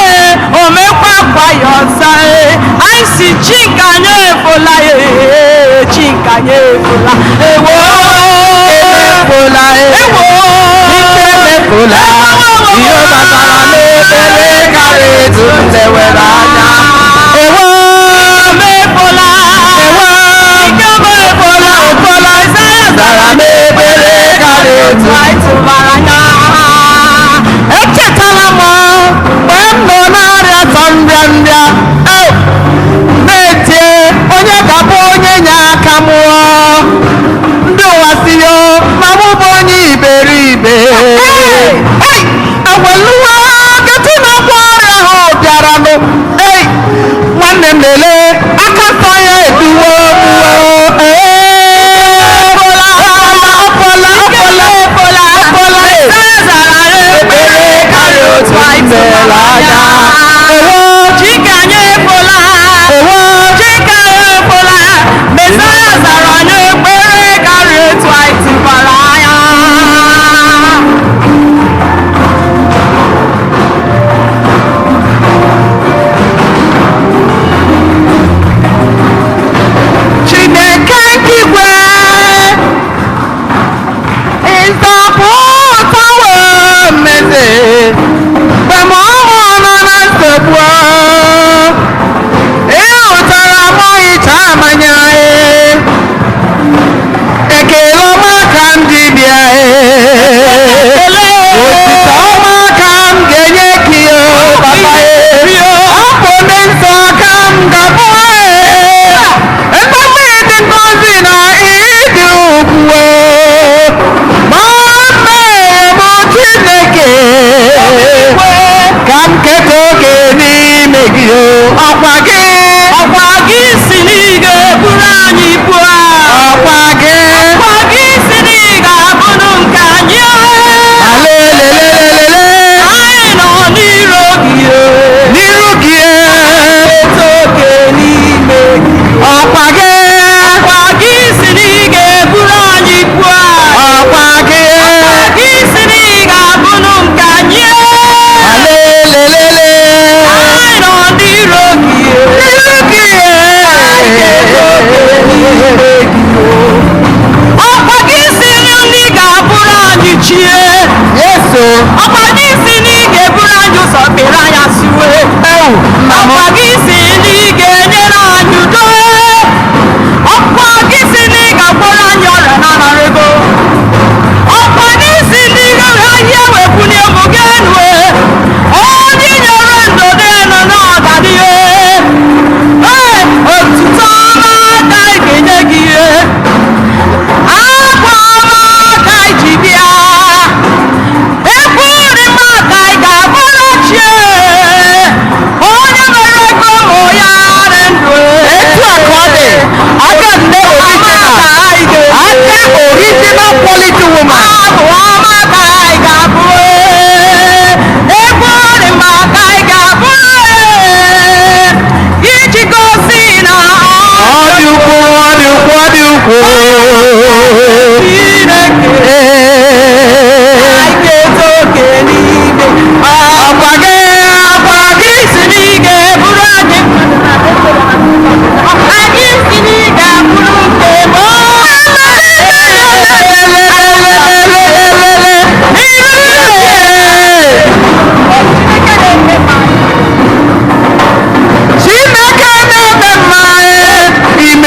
o mekwa kwa ya ọzọ e. Anyị si Chike anyị efula e Chike anyị efula ewo Emefola ewo Ike emefola. Ihe ọ batara n'ebere karịa etu m lewere anya. Ewo emefola Ewo Ike emefola Efola zara m ebere karịa etu anyị tụbara anya. Echetala m mgbe m nọ na-arịa sọ nrịa nrịa na-etie onye ga-abụ onye nye aka mụọ ndị ụwa si yo ma mụ bụ onye iberibe aweluwa ketụ na ọkwa ọrịa ahụ bịaranụ. Ei, nwanne m lelee aka sọ ya eduwo mụọ. Ee, ọfọla ọfọla ọfọla ọfọla Mesaya zara anyị ekpere karịa otu anyị mere anya. Ewo Chike anyị efola. Ewo Chike anyị efola. Mesaya zara anyị ekpere karịa etu anyị tụbara anya. Chineke nke igwe ịzọpụtawo mmeze mgbe m ọhụụ nọ na nsogbu ịhụtara m ịcha amanya ekele ọma ka m ji bịa otito ọma ka m ga-enye gị o papa ọ bụ ndị nsọ ka m ga-abụ ebe mmiri dị ngọzi na ịdị ugwu ma mmehie m Chineke ka m keta oke n'ime gị o ọkwa gị Ọkwa gị si n'ige buru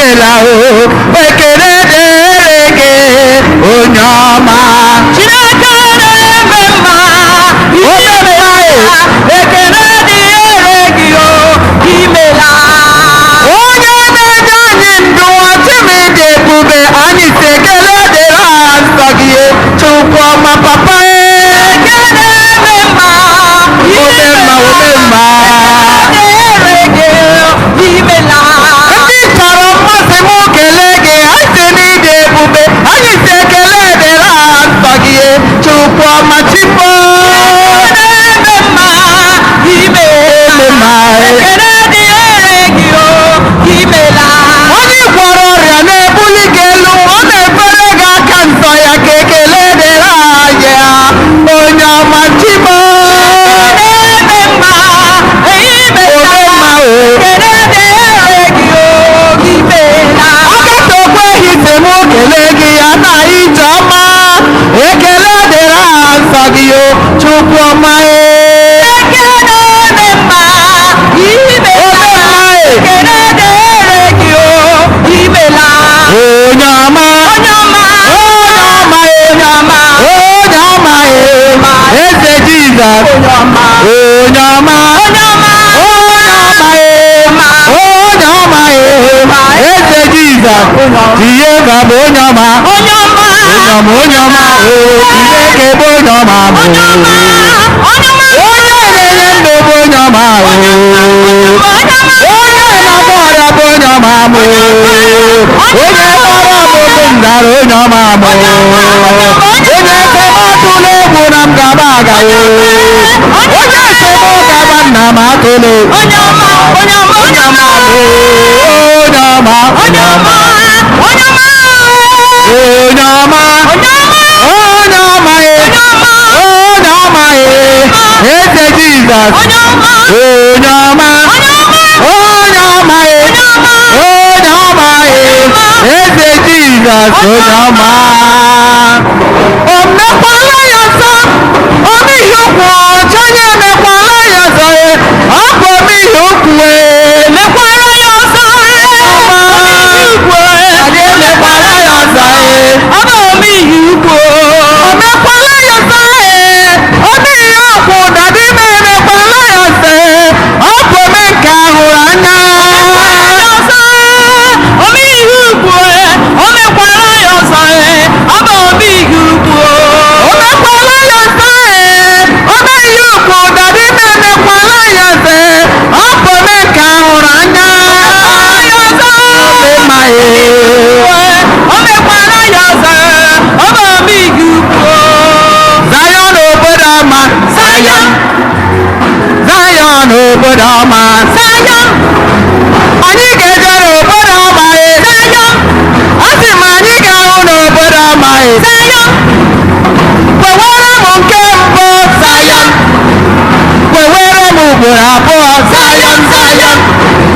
Imela o, ekele dịrị gị, onye ọma. Chineke na-eme mma, imela, ekele dịrị gị o, imela. Onye na-enye anyị ndụ, Chimdi ebube, anyị si ekele dịrị aha nsọ gị, Chukwu ọma papa. Ekele na-eme mma, Ome mma, ome mma. Ekele dịrị gị, imela. Ndị chọrọ mmasị m kelee gị, anyị si n'ịdị ebube, anyị si ekele dịrị aha nsọ gị, Chukwu ọma Chimbo. Na-eme mma, imela. Ome mma. Ekele dịrị gị o, imela. Onye gwọrọ ọrịa na-ebuli gị elu, ọ na-efere gị aka nsọ ya, ka ekele dịrị anyị ya, onye ọma Chimo. Na-eme mma, imela. Ome mma o. Ekele dịrị gị o, imela. Ọkata okweghị sị m kelee gị ya na ije ọma, ekele dịrị aha nsọ gị o, Chukwu ọma e. Ekele na-eme mma, imela. Ome mma e. Ekele dịrị gị o, imela. Onye ọma. Onye ọma. Onye ọma e. Onye ọma. Onye ọma e. Eze Jizọs. Onye ọma. Onye ọma. Onye ọma. Onye ọma e. Onye ọma e. Eze Jizọs. Jehova bụ onye ọma. Onye ọma. Onye ọma, onye ọma o. Chineke bụ onye ọma bụ. Onye ọma. Onye ọma. Onye na-enye ndụ bụ onye ọma o. Onye ọma. Onye na-agwọ ọrịa bụ onye ọma mụ. Onye kpọrọ m okwu m zara onye ọma mụ. Onye sị m atụla egwu na m gaba aga o. Onye sị m gaba nna m atụla egwu. Onye ọma. Onye ọma. Onye ọma mụ. Onye ọma. Onye ọma. Onye ọma. Onye ọma. Onye ọma. Onye ọma e. Onye ọma. Onye ọma e. Eze Jizọs. Onye ọma. Onye ọma. Onye ọma. Onye ọma e. Onye ọma. Onye ọma e. Eze Jizọs onye ọma. O mekwala ya ọzọ. Omeihe ukwu ọcha ya emekwala ya ọzọ e. Ọ bụ omeihe ukwu e. Mekwara ya ọzọ. Ọma. Anyị emekwala ya ọzọ e. Ọ bụ omeihe ukwu. O mekwala ya ọzọ e. Omeihe ukwu dada ime emekwala ya ọzọ e. Ọ bụ ome nke ahụrụ anya. Ọzọ. Omeihe ukwu. O mekwara ya ọzọ. Ọ bụ omeihe ukwu. O mekwala ya ọzọ e. Omeihe ukwu dada ime emekwala ya ọzọ e. Ọ bụ ome nke ahụrụ anya. Ya ọzọ. Ome mma e. O mekwara ya ọzọ. Ọ bụ omeihe ukwu. Zion obodo ọma. Zion. Zion obodo ọma. Zion. Anyị ga-eje n'obodo ọma e. Zion. Asị m anyị ga-ahụ n'obodo ọma e. Zion. Kwewere m nke mbụ Zion. Kwewere m ugboro abụọ Zion, Zion.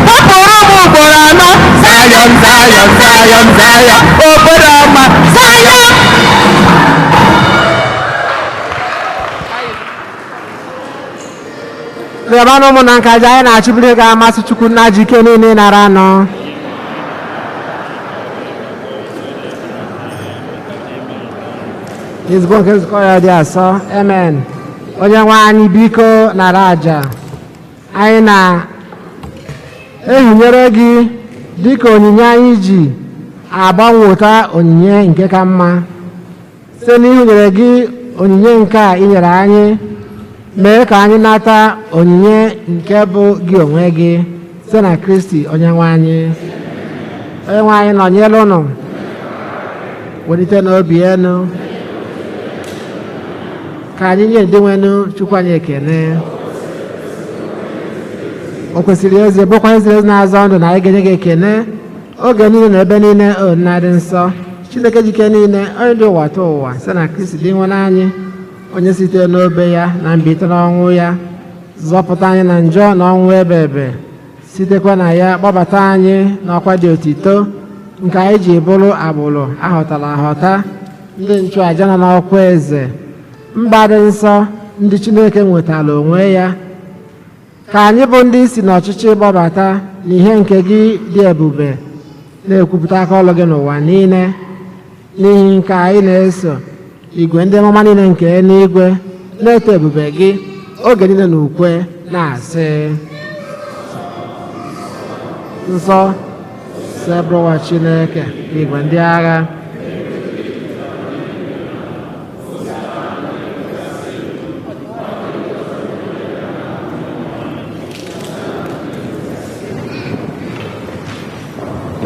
Kwapụrụ m ugboro anọ Zion, Zion, Zion, Zion. Obodo ọma Zion. Rịọbanụ ụmụ na nkaja anyị na-achụburu ihe ga-amasị Chukwu nna ji ike niile nara anọ. Ezigbo nke nzukọ ya dị asọ, amen. Onye nwe anyị biko nara aja. Anyị na-ehinyere gị dịka onyinye anyị ji agbanweta onyinye nke ka mma. Site n'ihunyere gị onyinye nke a i nyere anyị, mee ka anyị nata onyinye nke bụ gị onwe gị site na Kristi onye nwe anyị. Onye nwe anyị nọnyere ụnụ, welite n'obi enu ka anyị nye ndị nwenu Chukwu anyị ekele. O kwesịrị eze bụkwa eze ezi na-azọ ndụ na anyị ga-enye gị ekele oge niile na ebe niile, o nna dị nsọ, Chineke jike niile, onye dị ụwa tụ ụwa, site na Kristi dị nwe anyị, onye site n'obe ya na mbilite n'ọnwụ ya zọpụta anyị na njọ na ọnwụ ebe ebe, sitekwa na ya kpọbata anyị n'ọkwa dị otito nke anyị ji bụrụ agbụrụ ahọtara ahọta, ndị nchụàja nọ n'ọkwa eze, mba dị nsọ, ndị Chineke nwetara onwe ya, ka anyị bụ ndị si n'ọchịchị gbabata n'ihe nke gị dị ebube. Na-ekwupụta aka ọlụ gị n'ụwa niile. N'ihi nke anyị na-eso igwe ndị amụma niile nke eluigwe na-eto ebube gị oge niile na ukwe na-asị: Nsọ Sebrụwa Chineke igwe ndị agha.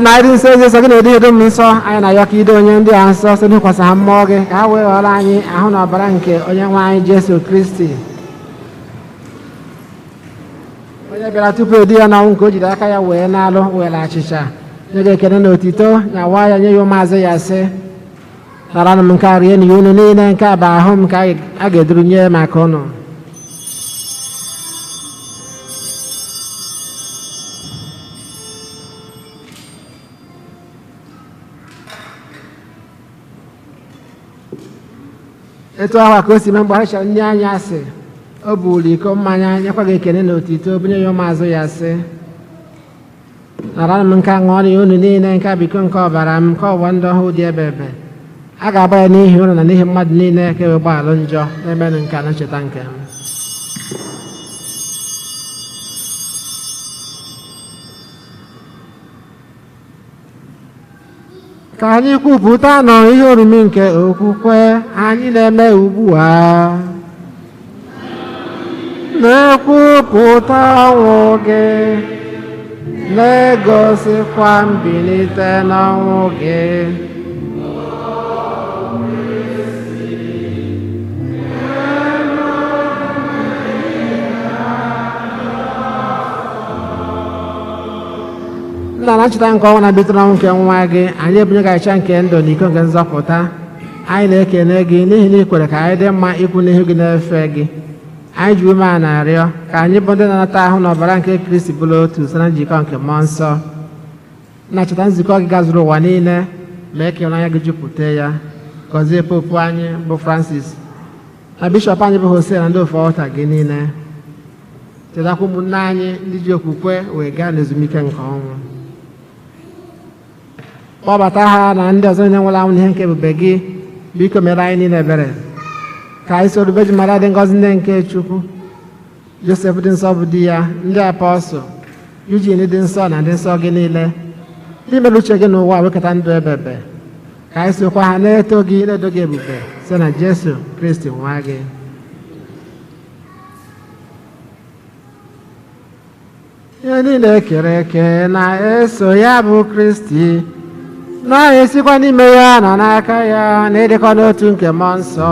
Na ịdị nsọ ezi nsọ gị na-edo edo m nsọ, anyị na-ayọ ka ido onye ndị a nsọ site n'ịkwasa ha mmụọ gị, ka ha wee ghọrọ anyị ahụ na ọbara nke onye nwe anyị Jesu Kristi, onye bịara tupu edu ya n'ọnwụ nke o jiri aka ya wee na-alụ were achịcha nye gị ekele na otito na wa ya nye ya ụmụazụ ya, sị: "Naranụ m nke a, rienụ ya unu niile. Nke a bụ ahụ m nke a ga-eduru nye maka unu." Etu ahụ ka o si mee mgbe ha chara nri anyasị, o buuru iko mmanya, nyekwa gị ekele na otito, bunye ya ụmụazụ ya, sị: "Nara m nke a, ṅụọrọ ya unu niile. Nke a bụ iko nke ọbara m nke ọgbọ ndụ ọhụụ dị ebe ebe. A ga-agba ya n'ihi unu na n'ihi mmadụ niile ka e wee gbaghalụ njọ. Na-emenụ nke a na ncheta nke m." Ka anyị kwupụta nọ ihe orimi nke okwukwe anyị na-eme ugbu a, na-ekwupụta ọnwụ gị, na-egosikwa mbilite n'ọnwụ gị. Nna, na ncheta nke ọnwụ na mbilite n'ọnwụ nke nwa gị, anyị ebunye gị achịcha nke ndụ na iko nke nzọpụta. Anyị na-ekene gị n'ihi na ị kwere ka anyị dị mma ikwu n'ihu gị na-efe gị. Anyị ji ume a na-arịọ ka anyị bụ ndị na-anata ahụ na ọbara nke Kristi bụrụ otu site na njikọ nke mmụọ nsọ. Na cheta nzukọ gị gazuru ụwa niile, mee ka ịhụnanya gị jupụta ya. Gọzie popu anyị bụ Francis na bishọp anyị bụ Hosea na ndị ofe ọta gị niile. Chetakwa ụmụnne anyị ndị ji okwukwe wee gaa n'ezumike nke ọnwụ. Kpọbata ha na ndị ọzọ niile nwụrụ anwụ n'ihe nke ebube gị. Biko mere anyị niile ebere, ka anyị soro Virgin Maria dị ngọzi, nne nke Chukwu, Josef dị nsọ bụ di ya, ndị apọstụl, Eugene dị nsọ na ndị nsọ gị niile ndị mere uche gị n'ụwa wekọta ndụ ebebe, ka anyị sokwa ha na-eto gị, na-edo gị ebube site na Jesu Kristi nwa gị. Ihe niile kere eke na-eso ya bụ Kristi, na-esikwa n'ime ya na n'aka ya na ịdịkọ n'otu nke mmụọ nsọ,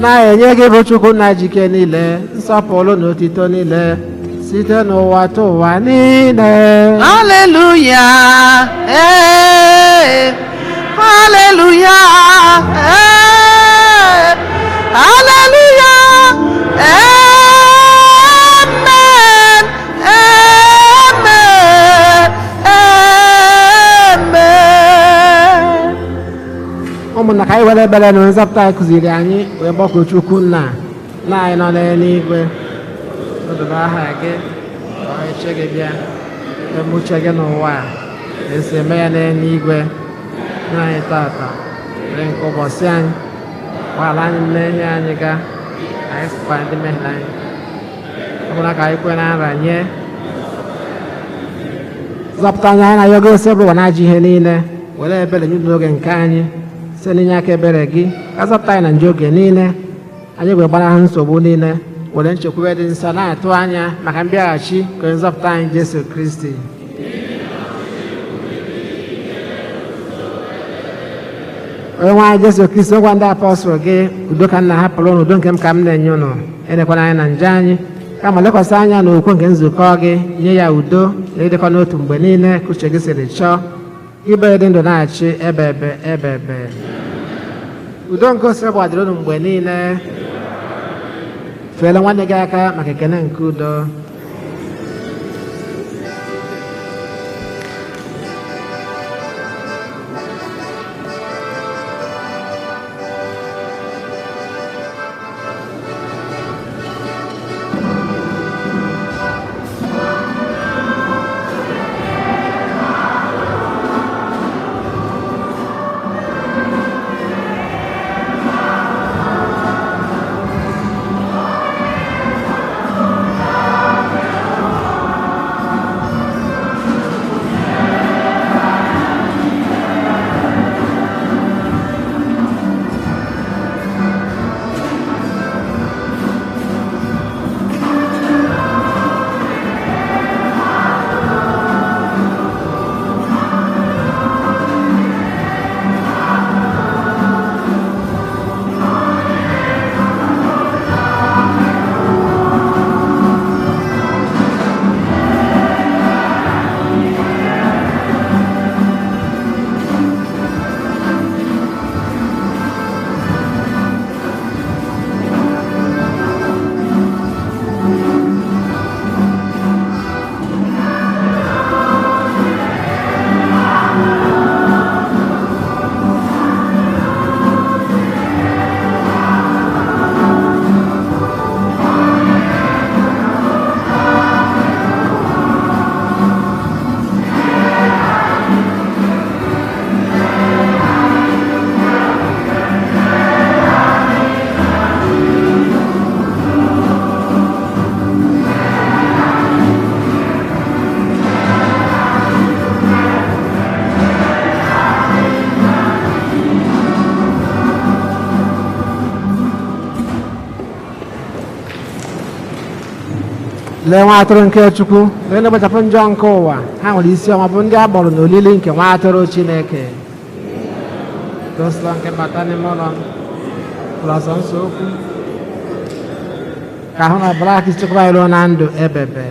na-enye gị bụ Chukwu nna jike niile nsọpụrụ na otito niile site n'ụwa tụ ụwa niile. Hallelujah. Hey. Hallelujah. Hey. Hallelujah. Amen. Amen. Amen. Ụmụnna, ka anyị were ebere na nzọpụta anyị kụziri anyị wee gbakọ Chukwu nna na anyị nọ n'eluigwe. Odobe aha gị, ka ọchịchị gị bịa, eme uche gị n'ụwa a ka esi eme ya n'eluigwe. Nye anyị tata were nke ụbọchị anyị. Gbaghara anyị mmehie anyị ga anyị sịkwa ndị mmehie anyị. Ọ bụla ka anyị kwe na nranye, zọpụta anyị, anyị na-ayọ gị, Osebụrụwa na ajọ ihe niile. Were ebere nye n'oge nke anyị site n'inye aka ebere gị, ka zọpụta anyị na njọ oge niile, anyị wee gbanahụ nsogbu niile, were nchekwube dị nsọ na-atụ anya maka mbịaghachi nke onye nzọpụta anyị Jesu Kristi. Onye nwe anyị Jesu Kristi, gwa ndị apọstụl gị: "Udo ka m na-ahapụrụ unu, udo nke m ka m na-enye unu. Elekwana anya na njọ anyị, kama lekwasị anya n'okwu nke nzukọ gị, nye ya udo na ịdịkọ n'otu mgbe niile ka uche gị siri chọọ. Ibe dị ndụ na-achị ebe ebe ebe ebe." Udo nke ose gbadoro unu mgbe niile. Feela nwanne gị aka maka ekene nke udo. Lee nwa atụrụ nke Chukwu, onye na-ekpochapụ njọ nke ụwa. Ha nwere isi ọma bụ ndị a kpọrọ n'olili nke nwa atụrụ Chineke. Dosla nke bata n'ime ụlọ m, ụlọ nsọ nsọ okwu ka ahụ na ọbara Kristi chekwaba anyị ruo na ndụ ebebe.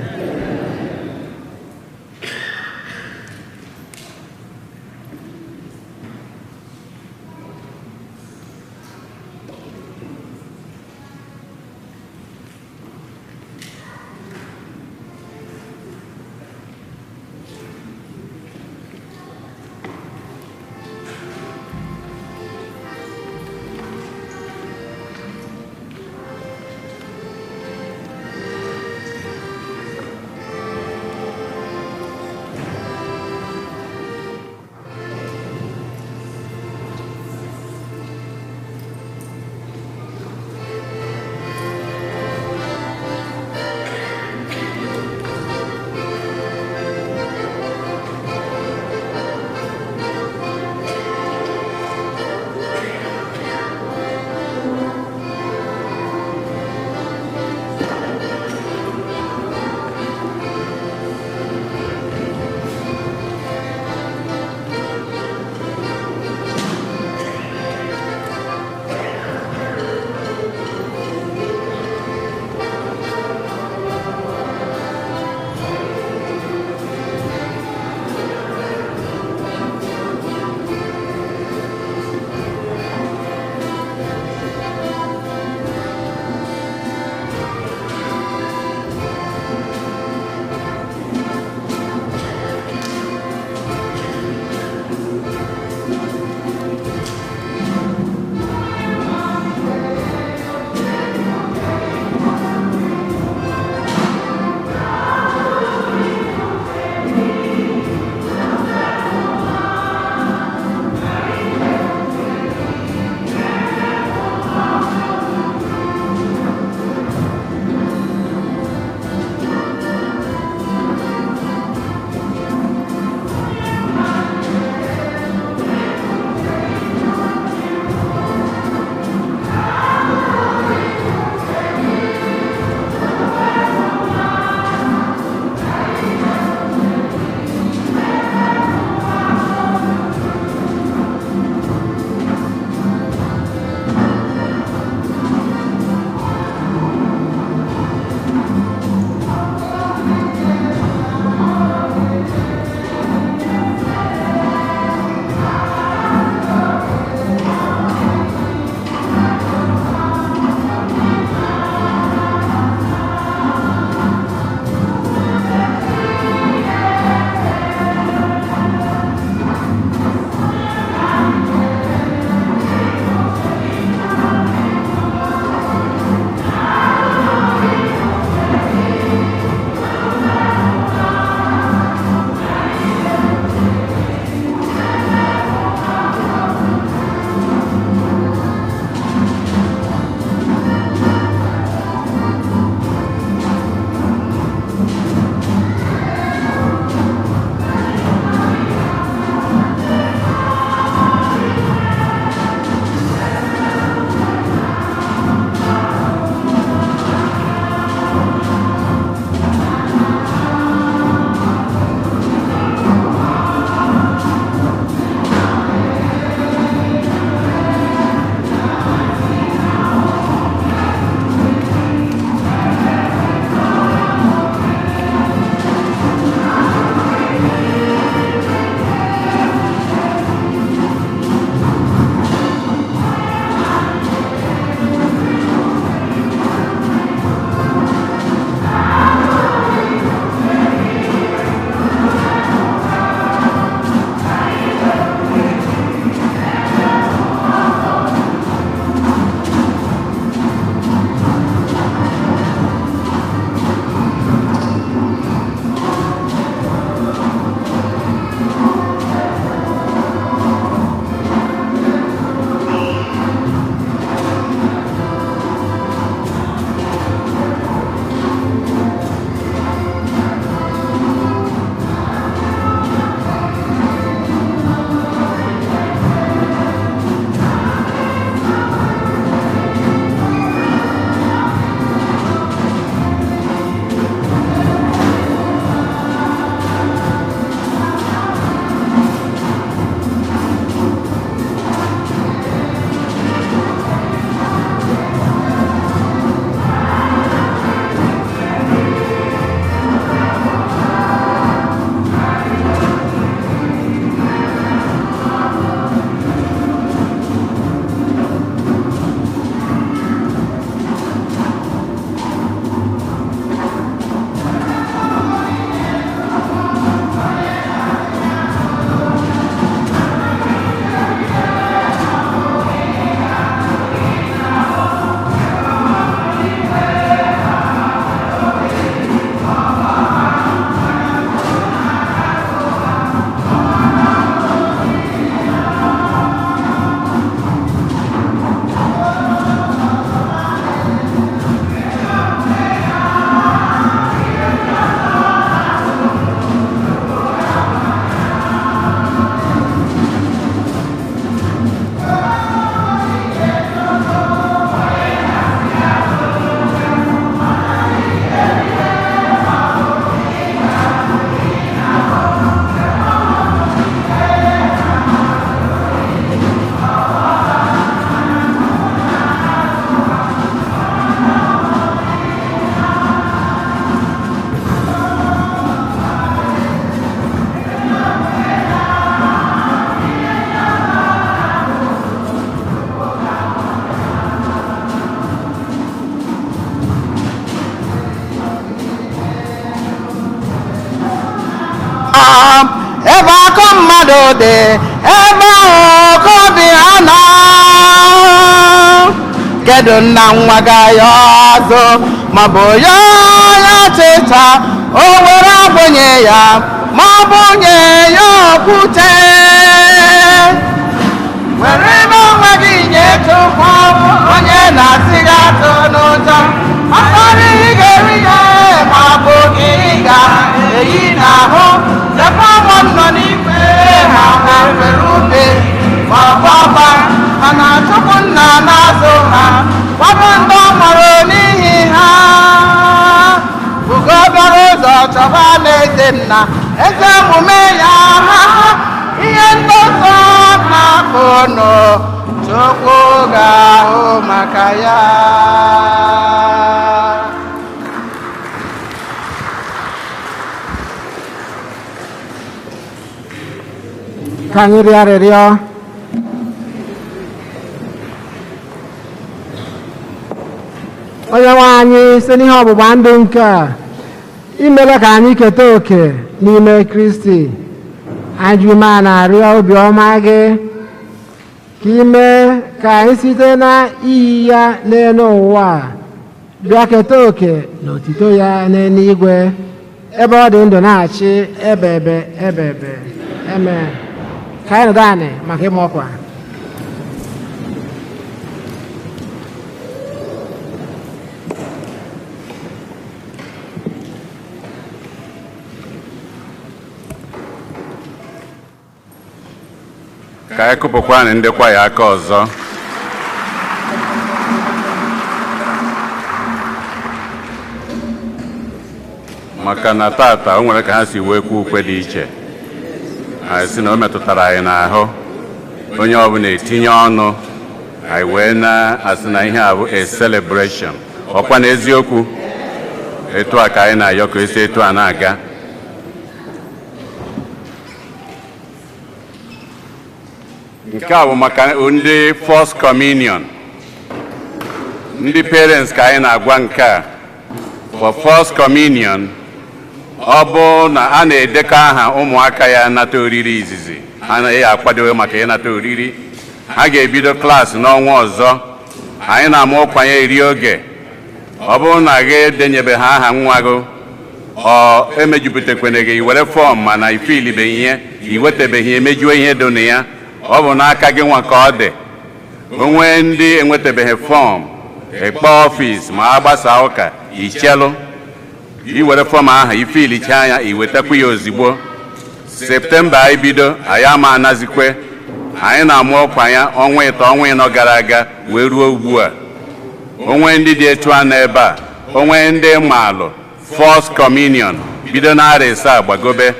Akụ mmadụ dị, ebe ahụ ka obi ha nọ. Kedu nna nwa ga-ya azụ, maọbụ ya ya achịcha, o were agbụnye ya, maọbụ nye ya okwute? Were ebe onwe gị nye Chukwu, onye na-asị gị atụ n'ụjọ. Ọsọrọ ị ga-eri ya, ma ọ bụ gị ga-eyi n'ahụ. Lekwa ụmụ nọ n'igwe, ha ha nwere ube ma ọ bụ ọba, mana Chukwu nna na-azụ ha. Kwado ndị ọ mụrụ n'ihi ha. Ugo bịara ụzọ chọba na-eze nna eze omume ya, ha ihe ndị ọzọ na-akụ nụ, Chukwu ga-ahụ maka ya. Ka anyị rịọ arịrịọ. Onye nwe anyị, site n'ihe ọgbụgba ndụ nke a imela ka anyị keta oke n'ime Kristi, anyị ji umeala na-arịọ obiọma gị ka ime ka anyị site na iyi ya n'elu ụwa a bịa keta oke n'otito ya n'eluigwe, ebe ọ dị ndụ na-achị ebe ebe ebe ebe. Amen. Ka anyị nọdụ anị maka ịma ọkwa. Ka anyị kụpụkwanụ ndị kwaya aka ọzọ. Maka na tata o nwere ka ha si wee kwuo ukwe dị iche, anyị sị na o metụtara anyị n'ahụ, onye ọbụla etinye ọnụ. Anyị wee na-asị na ihe a bụ a celebration. Ọkwa na eziokwu, etu a ka anyị na-ayọ ka esi etu a na-aga. Nke a bụ maka ndị first communion, ndị parents ka anyị na-agwa nke a. For first communion, ọ bụ na a na-edekọ aha ụmụaka ya nata oriri izizi, ha anaghị akwadobe maka ịnata oriri. Ha ga-ebido klaasị n'ọnwa ọzọ. Anyị na-ama ọkwanye eri oge. Ọ bụrụ na gị edenyebe ha aha nwa gị, ọ emejupụtakwana gị, were form, mana ifilibeghị ihe, iwetabeghị, emejuo ihe dị na ya, ọ bụ n'aka gị nwa ka ọ dị. Onwe ndị enwetabeghị form, ịkpọ office ma a gbasaa ụka, ichelụ iwere form ahụ, ifilicha ya, iwetakwa ya ozigbo. September anyị bido, anyị ama anazikwe. Anyị na-amụ ọkwa ya ọnwa 3, ọnwa 4 gara aga wee ruo ugbu a. Onwe ndị dị etu a n'ebe a, onwe ndị maalụ first communion bido n'arọ 7 gbagobe.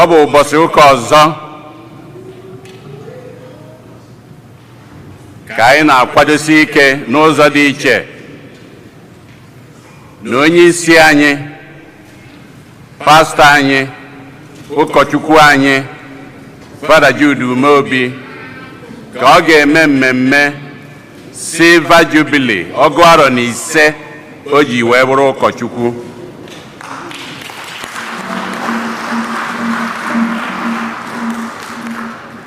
Ọ bụ ụbọchị ụka ọzọ ka anyị na-akwadosi ike n'ụzọ dị iche na onye isi anyị, pastọ anyị, ụkọchukwu anyị, Fada Jude Umeobi, ka ọ ga-eme mmemme Silver Jubilee, 95 o ji wee bụrụ ụkọchukwu.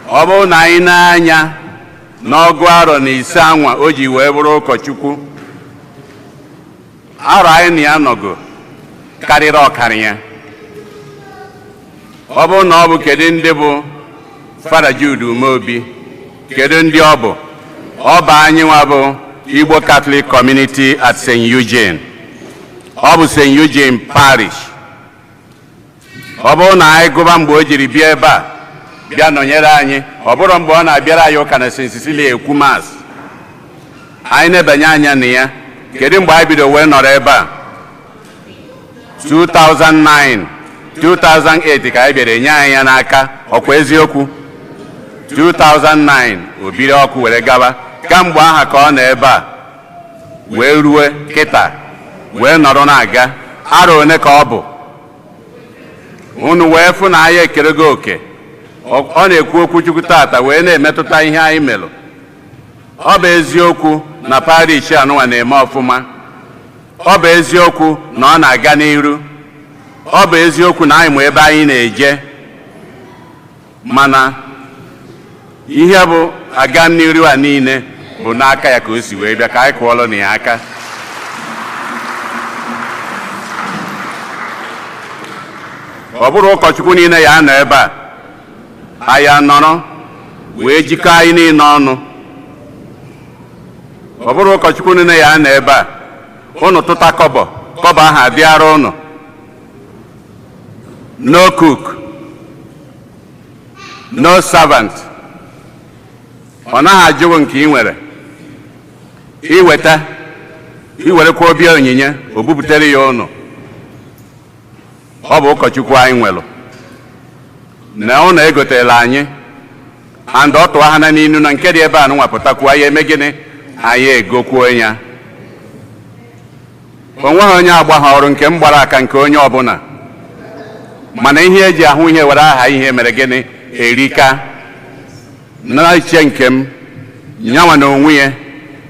Ọ bụrụ na anyị na-anya n'95 anwa o ji wee bụrụ ụkọchukwu, arọ anyị na ya nọgo karịrị ọkara ya. Ọ bụrụ na ọ bụ, kedu ndị bụ Fada Jude Umeobi? Kedu ndị ọ bụ? Ọ bụ anyị nwa bụ Igbo Catholic Community at St. Eugene. Ọ bụ St. Eugene Parish. Ọ bụrụ na anyị gụba mgbe o jiri bịa ebe a bịa nọnyere anyị, ọ bụrụ mgbe ọ na-abịara anyị ụka na St. Cecilia ekwu Mass, anyị na-ebanye anya na ya. Kedu mgbe anyị bido wee nọrọ ebe a? 2009, 2008 ka anyị bịara enye anyị ya n'aka. Ọkwa eziokwu? 2009 o biri ọkụ were gaba. Kamgbe aha ka ọ nọ ebe a wee rue kịta wee nọrọ na-aga. Arọ one ka ọ bụ? Unu wee fụ na anyị ekerego oke. Ọ na-ekwu okwu Chukwu tata wee na-emetụta ihe anyị melụ. Ọ bụ eziokwu. Na parish anụnwa na-eme ọfụma. Ọ bụ eziokwu na ọ na-aga n'iru. Ọ bụ eziokwu na anyị ma ebe anyị na-eje, mana ihe bụ aga n'iru a niile bụ n'aka ya ka o si wee bịa. Ka anyị kụọlụ na ya aka. Ọ bụrụ ụkọchukwu niile ya anọ ebe a, anyị anọrọ wee jikọọ anyị niile ọnụ. Ọ bụrụ ụkọchukwu niile ya anọ ebe a, ụnụ tụta kọbọ, kọbọ ahụ adịara ụnụ. No cook, no servant. Ọ naghị ajụghị nke ị nwere iweta, iwerekwa obi onyinye o bubutere ya ụnụ. Ọ bụ ụkọchukwu anyị nwere na ụnụ egotela anyị and ọ tụọ ha na n'inu na nke dị ebe a nụnwa pụtakwuo, anyị eme gịnị? Anyị egokwuo ya. O nweghị onye agba ha ọrụ nke m gbara aka nke onye ọbụla, mana ihe eji ahụ ihe were aha ihe mere gịnị erika na iche nke m nyanwa na onwe ya.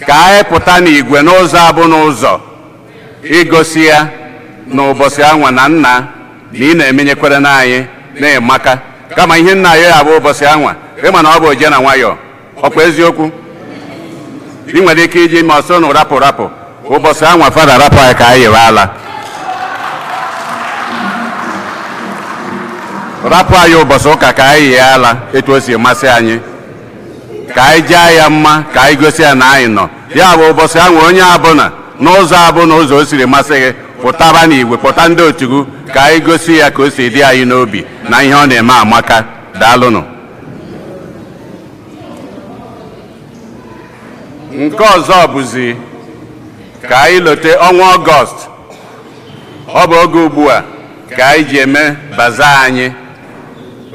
Ka anyị pụta n'igwe n'ụzọ abụ n'ụzọ igosi ya n'ụbọchị anwa na nna na ị na-emenyekwere n'anyị na-emaka kama ihe nna ya abụ ụbọchị anwa. Ịma na ọ bụ oje na nwayọọ, ọkwa eziokwu? Ị nwere ike iji ma ọsọ nụ rapụ rapụ ụbọchị anwa. Fada, rapụ anyị ka anyị yewe ala. Rapụ anyị ụbọchị ụka ka anyị yie ala etu o si masị anyị, ka anyị jaa ya mma, ka anyị gosi ya na anyị nọ ya. Bụ ụbọchị ahụ, onye abụna n'ụzọ abụ na ụzọ o siri masị gị, pụtaba n'igwe, pụta ndị otu gị, ka anyị gosi ya ka o si dị anyị n'obi na ihe ọ na-eme amaka. Daalụnụ. Nke ọzọ bụzi ka anyị lote ọnwa Ọgọst. Ọ bụ oge ugbu a ka anyị ji eme bazaar anyị.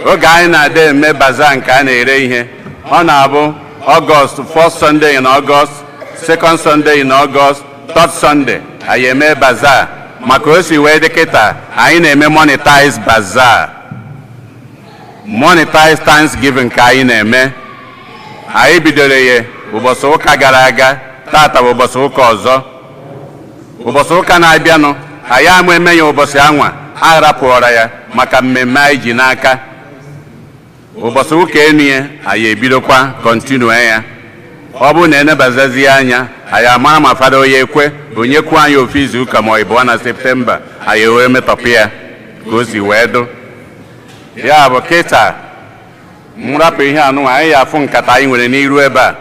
Oge anyị na-ada eme bazaar nke a na-ere ihe, ọ na-abụ Ọgọst, first Sunday in August, second Sunday in August, third Sunday, anyị eme bazaar. Maka o si wee dị kịta, anyị na-eme monetize bazaar, monetize Thanksgiving ka anyị na-eme. Anyị bidoro ya ụbọchị ụka gara aga. Tata bụ ụbọchị ụka ọzọ. Ụbọchị ụka na-abịanụ, anyị ama eme ya ụbọchị anwa, a rapụọra ya maka mmemme anyị ji n'aka. Ụbọchị ụka enu ya, anyị ebidokwa continue ya. Ọ bụrụ na enebazazie anya, anyị amara ma fada onye ekwe onye kwuo anyị ofu izu ụka ma ọ ịbụọ na Septemba, anyị wee metọpụ ya ka o si wee dụ. Ya bụ kịta nrapụ ihe anụnwa anyị ya afụ nkata anyị nwere n'iru ebe a.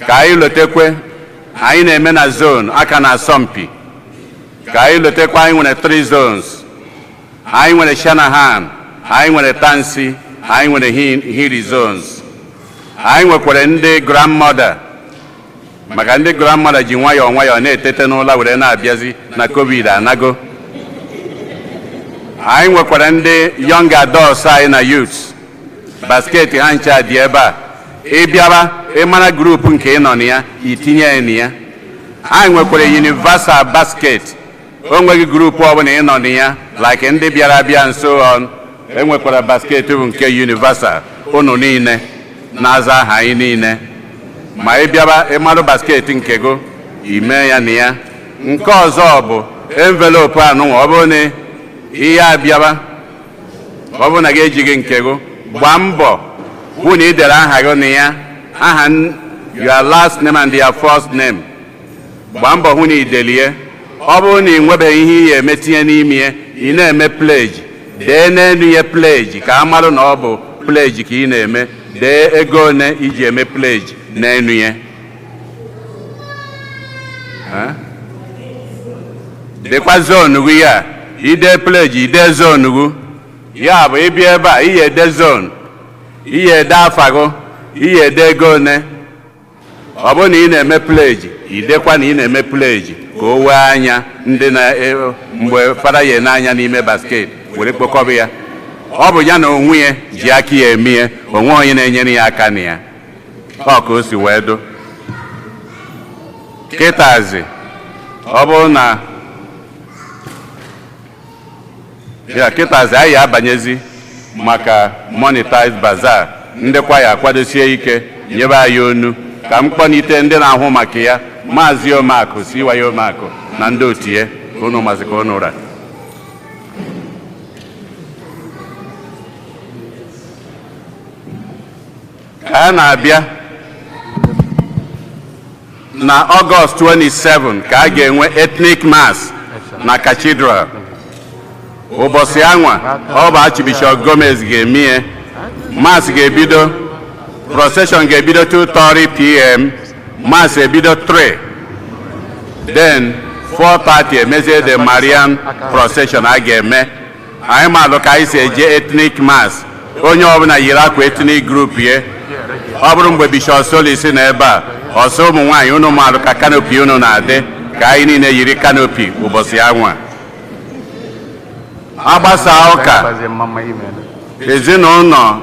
Ka anyị lotekwe, anyị na-eme na zone aka na asọmpi. Ka anyị lotekwa, anyị nwere three zones. Anyị nwere Shanahan, anyị nwere Tansi, anyị nwere Hiri zones. Anyị nwekwara ndị grandmother, maka ndị grandmother ji nwayọọ nwayọọ na-etete n'ụla were na-abịazi na COVID anago. Anyị nwekwara ndị young adults anyị na youths. Basket ha ncha dị ebe a. Ị bịara, ịmara group nke ị nọ na ya, itinye ya na ya. Anyị nwekwara universal basket. O nweghị group ọbụla ị nọ na ya, like ndị bịara abịa nso on, enwekwara basket bụ nke universal, unu niile na-aza aha anyị niile. Ma ị bịaba, ịmarụ basket nke go, ime ya na ya. Nke ọzọ bụ envelope anụnwa. Ọ bụrụ na ihe abịaba, ọ bụrụ na gị ejighị nke gị, gbaa mbọ hụ na ị dere aha gị na ya, aha your last name and your first name. Gbaa mbọ hụ na ị delie. Ọ bụrụ na ị nwebeghị ihe ị ga-eme tinye n'ime ya, ị na-eme pledge, dee n'elu ya pledge, ka a marụ na ọ bụ pledge ka ị na-eme. Dee ego one iji eme pledge n'elu ya. Ha? Dịkwa zone gị ya. Ide pledge, ide zone gị. Ya bụ, ịbịa ebe a, iyi ede zone, iyi ede afa gị, iyi ede ego one. Ọ bụrụ na ị na-eme pledge, idekwa na ị na-eme pledge, ka o wee anya ndị na mgbe fada ya n'anya n'ime basket were kpokọba ya. Ọ bụ ya na onwe ya ji aka ya eme ya, onwe onye na-enyere ya aka na ya. Ọ ka o si wee do kịtazi. Ọ bụrụ na ya kịtazi, anyị abanyezi maka monetize bazaar. Ndị kwaya akwadosie ike nyebe anyị onu. Ka Ka m kpọnite ndị na-ahụ maka ya, Maazị Omeakụ, Siwaye Omeakụ na ndị otu ya, ka unu mazị ka unu ra. Ka a na-abịa na Ọgọst 27 ka a ga-enwe ethnic mass na cathedral. Ụbọchị anwa ọ bụ Archbishop Gomez ga-eme. Mass ga-ebido, procession ga-ebido 2:30 p.m., mass ebido 3, then 4:30 emezie the Marian procession. A ga-eme, anyị malụ ka anyị si eje ethnic mass, onye ọbụla yiri akwa ethnic group ye. Ọ bụrụ mgbe Bishop Solis na ebe a, ọsọ ụmụ nwaanyị, unu malụ ka canopy unu na-adị, ka anyị niile yiri canopy ụbọchị anwa. Agbasa ụka, ezinụlọ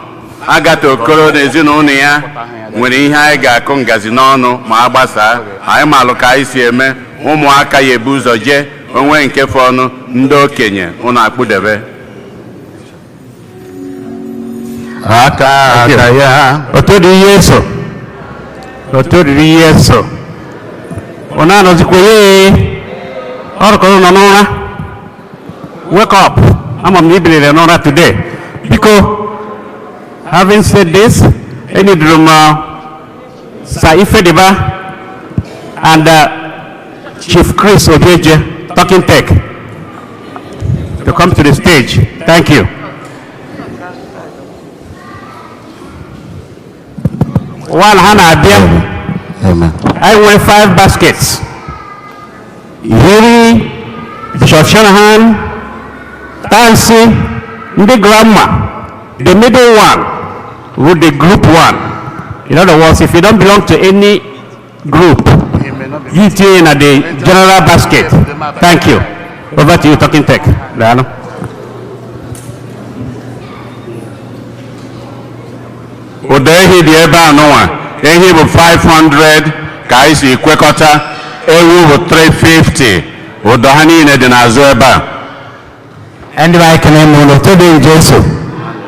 Agatha Okoro na ezinụlọ ya nwere ihe anyị ga-akụ ngazi n'ọnụ ma a gbasaa. Anyị malụ ka anyị si eme, ụmụaka ya ebu ụzọ jee onwe nke fọnụ, ndị okenye ụnụ akpụdebe. Aka aka ya. Otu dị Yesu, otu dịrị Yesu. Unu anọzikwa ya ọrụkọrọ nọ n'ụra. Wake up! Ama m na ibiliri n'ụra today. Biko, having said this, eniduru m Sir Ifediba and Chief Chris Ojeje, Talking Tech, to come to the stage. Thank you. While ha na-abịa, Amen. I nwere five baskets. Yeri, Bishop Shanahan, Tansi, ndị grandma, the middle one with the group one. In other words, if you don't belong to any group, you stay in at the general basket. Thank you. Over to you, Talking Tech. Daalụ. Ụda ehi dị ebe a nụnwa. Ehi bụ 500 ka anyị si kwekọta, ewu bụ 350. Ụdọ ha niile dị n'azụ ebe a. Ndị be anyị, kene m unu. Otu dị Jesu.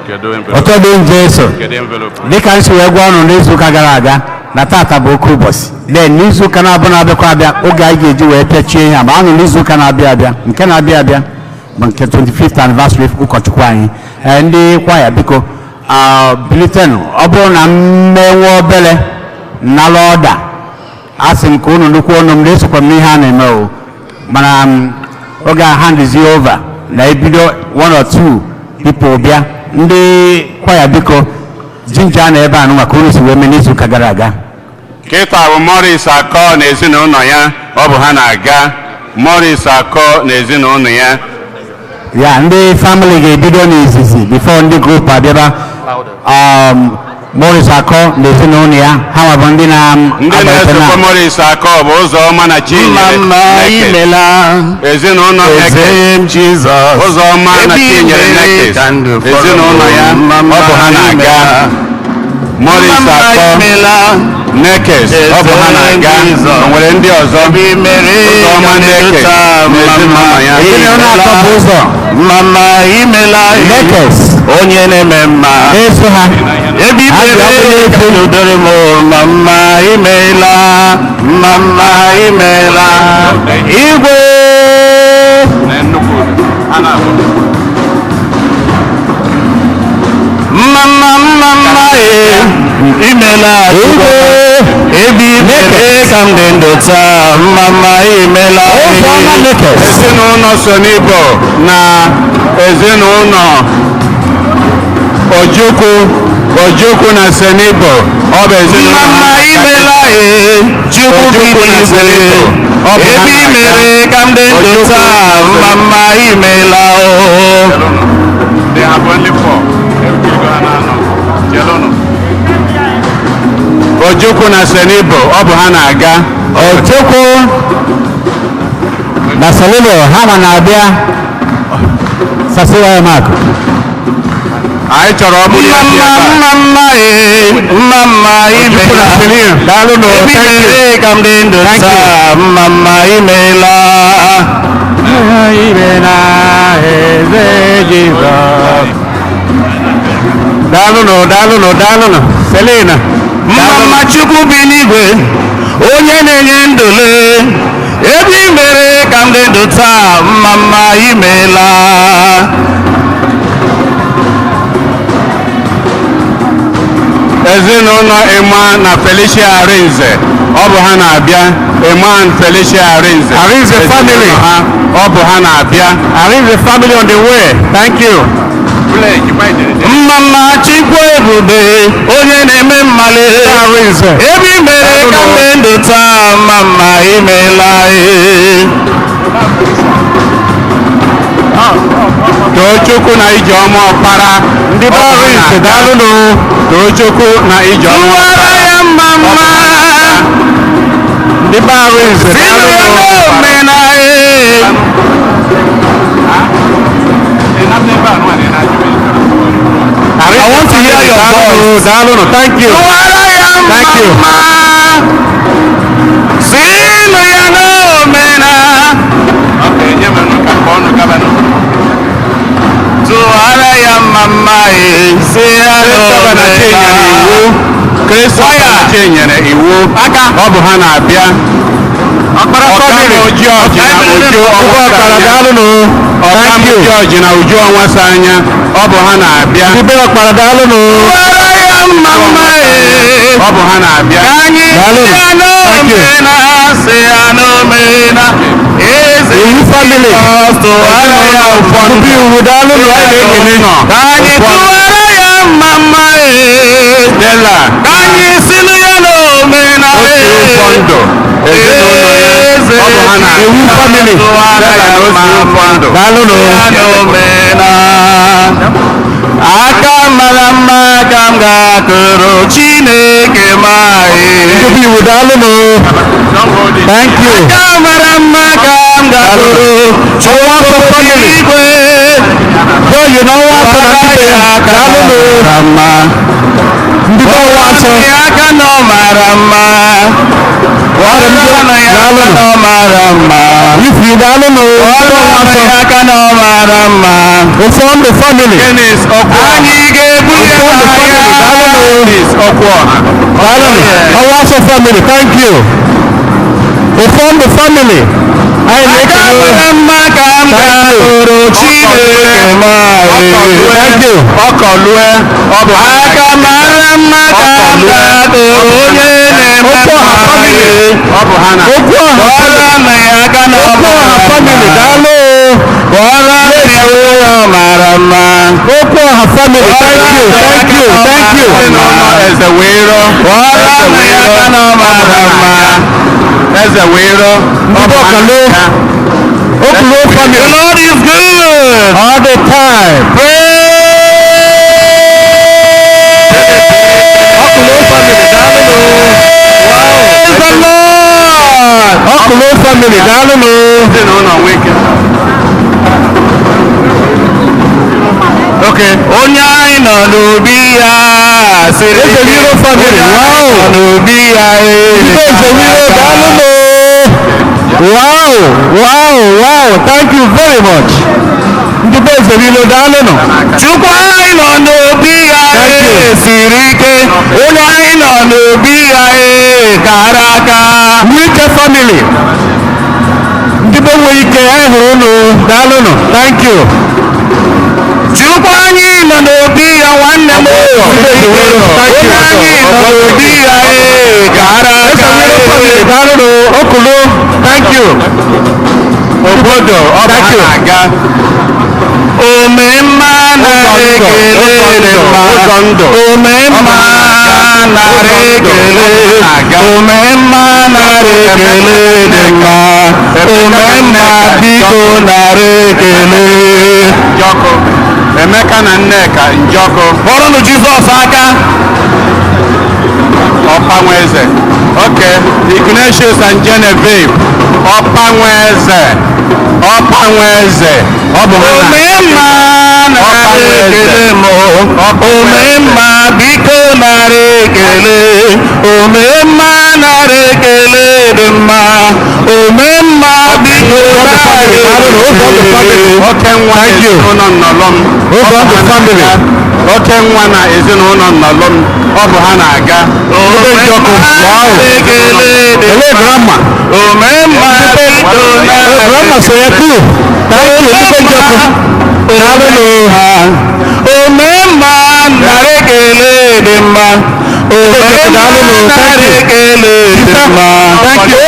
Kedu envelope? Otu dị Jesu. Kedu envelope? Dịka m si wee gwa unu n'izuụka gara aga na tata bụ oke ụbọchị, then n'izuụka na-abụ na-abịakwa abịa, oge anyị ga-eji wee pịachie ihe a ma anụ n'izuụka na-abịa abịa, nke na-abịa abịa bụ nke 25th anniversary ụkọchukwu anyị. Ee, ndị kwaya, biko, bilitenụ. Ọ bụrụ na m menwe obere nnala ọda, a sị m ka unu nnukwu ọnụ m na-esokwa m n'ihe a na-eme o, mana oge a hand is over na ebido one or two people bịa. Ndị kwaya, biko, jinja na ebe a nụ maka unu si wee mee n'izuụka gara aga. Kịta bụ Morris Akọ na ezinụlọ ya, ọ bụ ha na-aga. Morris Akọ na ezinụlọ ya. Ya, ndị family ga-ebido n'izizi before ndị group abịaba. Morris Akọ na ezinụlọ ya, ha nwa bụ ndị na Ndị na-esokwa Morris Akọ bụ Ụzọma na Chinyere Mma Nekes. imela. Ezinụlọ Nekes. Eze m Jizọs. Ụzọma na Ebe Chinyere i mere Nekes. ka ndụ fọrọ Ezinụlọ ya, m. ọ bụ ha Mma na-aga. imela. Morris Mma Akọ imela. Nekes, ọ bụ ha na-aga. Jizọs. O nwere ndị ọzọ? Ebe i mere Ụzọma ka ndụ Nekes taa. na ezinụlọ ya. Ezinụlọ atọ bụ ụzọ. Mama imela. Nekes. Onye na-eme mma. Na-eso ha. Ebe i Ha ji mere ọkụ ka na-efu. ndụ dịrị m. Mama imela. Mama imela. Igwe. Na nnukwu ụda. Ha na-abụ. Mma mma mma mma e imela. Igwe. Ebe i mere ka m dị ndụ taa, mma mma imela. Ụzọma Nekes. Ezinụlọ Sonibo na ezinụlọ Ojukwu, Ojukwu na Senibo, ọ bụ ezinụlọ Mma mma ha. Imela e Chukwu Ojukwu bi na n'igwe. Senibo, ọ bụ ha Ebe i na-aga. mere ka m dị ndụ Ojukwu taa, na mma mma imela o. Chelụnụ. They have only four. Ego ha na-anọ. Chelụnụ. Ojukwu na Senibo, ọ bụ ha na-aga. Ojukwu na Salibo, ha ma na-abịa. Sasiwa Mark. Anyị chọrọ ọ bụrụ ya Mma dị mma ebe a. Mma mma e mma mma Ojukwu na imela. Senibo. Daalụ nụ. Ebe i Thank you. mere ka m dị ndụ Thank you. taa, mma mma imela. Imela, eze Jizọs. Daalụnụ, daalụnụ, daalụnụ. Selina. Mma Mma Chukwu bi n'igwe, onye na-enye ndụle, ebe i mere ka m dị ndụ taa, mma mma imeela. Ezinụlọ Emma na Felicia Arinze, ọ bụ ha na-abịa. Emma and Felicia Arinze. Arinze family. Ezinụlọ ha, ọ bụ ha na-abịa. Arinze family on the way. Thank you. Mma mma Chukwu ebube, onye na-eme mmale, Arinze. ebe i mere ka m dị ndụ taa, mma mma imeela. Tochukwu na Ijeọma Ọkpara. Ndị be Ọ bụ ha Arinze, na-abịa. daalụnụ. Tochukwu na Ijeọma. Tụwara ya mma mma. Ndị be Arinze, Sinu ya daalụnụ. n'omena. I want to hear your voice. Daalụnụ, thank you. Tụwara ya mma Thank you. mma. Sinu ya n'omena. Okay, nye m nụ ka mgbe ọnụ gabanụ. Tụwara ya mma mma e, si ya Christopher na Chinyere n'omena. iwu. Christopher na Chinyere iwu. Aka. Ọ bụ ha na-abịa. Ọkpara family. Ọkamụ George na Uju Ụgbọ ọkpara, Ọnwasa. daalụnụ. Thank Ọkamụ you. George na Uju Ọnwasa anya. Ọ bụ ha na-abịa. Ndị be ọkpara, daalụnụ. Tụwara ya mma mma e. Ọ bụ ha na-abịa. Ka anyị Daalụ. si ya Thank you. n'omena, si ya n'omena. Eze Iwu family. Jizọs, tụwara ya ụfọdụ. Ndị iwu, daalụnụ. Anyị na-ekele. Ka anyị tụwara ya mma mma e. Stella. Ka anyị sinụ ya n'omena Otu e. ụfọndụ. Ezinụlọ ya. Eze Ọ bụ ha na-abịa. Iwu family. Tụwara Stella ya na Osi mma mma. Ụfọndụ. Daalụnụ. Ya n'omena. Aka mara mma ka m ga-akụrụ Chineke ma e. Ndị be iwu, daalụnụ. Don't hold it. Thank you. Aka mara mma ka m ga-akụrụ Ọnwa family. Igwe. Joy na ọnwa atọ na ndị be ya. Daalụnụ. Mma. Ndị be ọnwa atọ. Ya aka na ọ mara mma. Ọrụ ya aka na ọ mara mma. Ifi, daalụnụ. Ndị ọnwa Ọrụ atọ. ya aka na ọ mara mma. Ụfọdụ family. Dennis Okwuọha. Anyị ga-ebuli Ụfọdụ family, ya. daalụnụ. Dennis Okwuọha. Daalụnụ. Ọnwa atọ family, thank you. Ụfọdụ family. Anyị Aka na-ekele. mara mma ka m ga-akụrụ Chineke ma Thank you. Ọkọlue. Ọ bụ ha Aka mara mma ka m ga-akụrụ onye na-eme Okwu ọha mma. family. Ọ bụ ha na Okwu ọha Kụọrọ m ya aka na ọ Okwu ọha mara family, mma. daalụ. Kụọrọ m ya aka ọ mara mma. Okwu ọha family, thank you, thank you, thank you. Ezinụlọ Eze Wero. Kụọrọ m ya aka na ọ mara mma. Eze Wero. Ọ bụ ha Ndị na-abịa. Okulu The family. Lord is good. All the time. Okulu family, daalụnụ. Praise the Lord. Okulu family, daalụnụ. Ezinụlọ Nweke. Okay. Onye anyị nọ n'obi ya siri Eze Wiro family, Onye anyị wow. nọ n'obi ya Ndị Eze Wiro, daalụnụ. Wow, wow, wow. Thank you very much. Ndị be Eze Wiro, daalụnụ. Chukwu anyị nọ n'obi ya Thank you. siri ike. Onye anyị nọ n'obi ya kara aka. Wike family. Ndị be nwere ike, anyị hụrụ unu. Daalụnụ. Thank you. Chukwu anyị nọ n'obi ya nwanne m siri ike. Onye anyị nọ n'obi ya kara Eze aka. Wiro family, daalụnụ. Okulu, thank you. Obodo. Ọ bụ Thank ha you. na-aga. Omemma nara ekele dị mma. Ụzọ ndụ. Omemma nara ekele. Omemma nara ekele dị mma. Omemma biko nara ekele. Njọkụ. Emeka na Nneka Njọkụ. Kpọrọnụ Jizọs aka. Ọkpanweze. Okay. Ignatius and Genevieve. Ọkpanweze. Ọkpanweze. Ọ bụ ha na Omemma nara ekele m. Omemma biko nara ekele. Omemma nara ekele dị mma. Omemma biko nara ekele. Oke nwa Thank you. ezinụlọ nnọlọm. Hold on to family. Oke nwa na ezinụlọ nnọlọm, ọ bụ ha na-aga. Ndị Njọkụ, wow. Ele grandma. Grandma so ya too. Thank you, ndị Njọkụ. Daalụ nụ. Omemma nara ekele dị mma. Omemma nara ekele dị mma.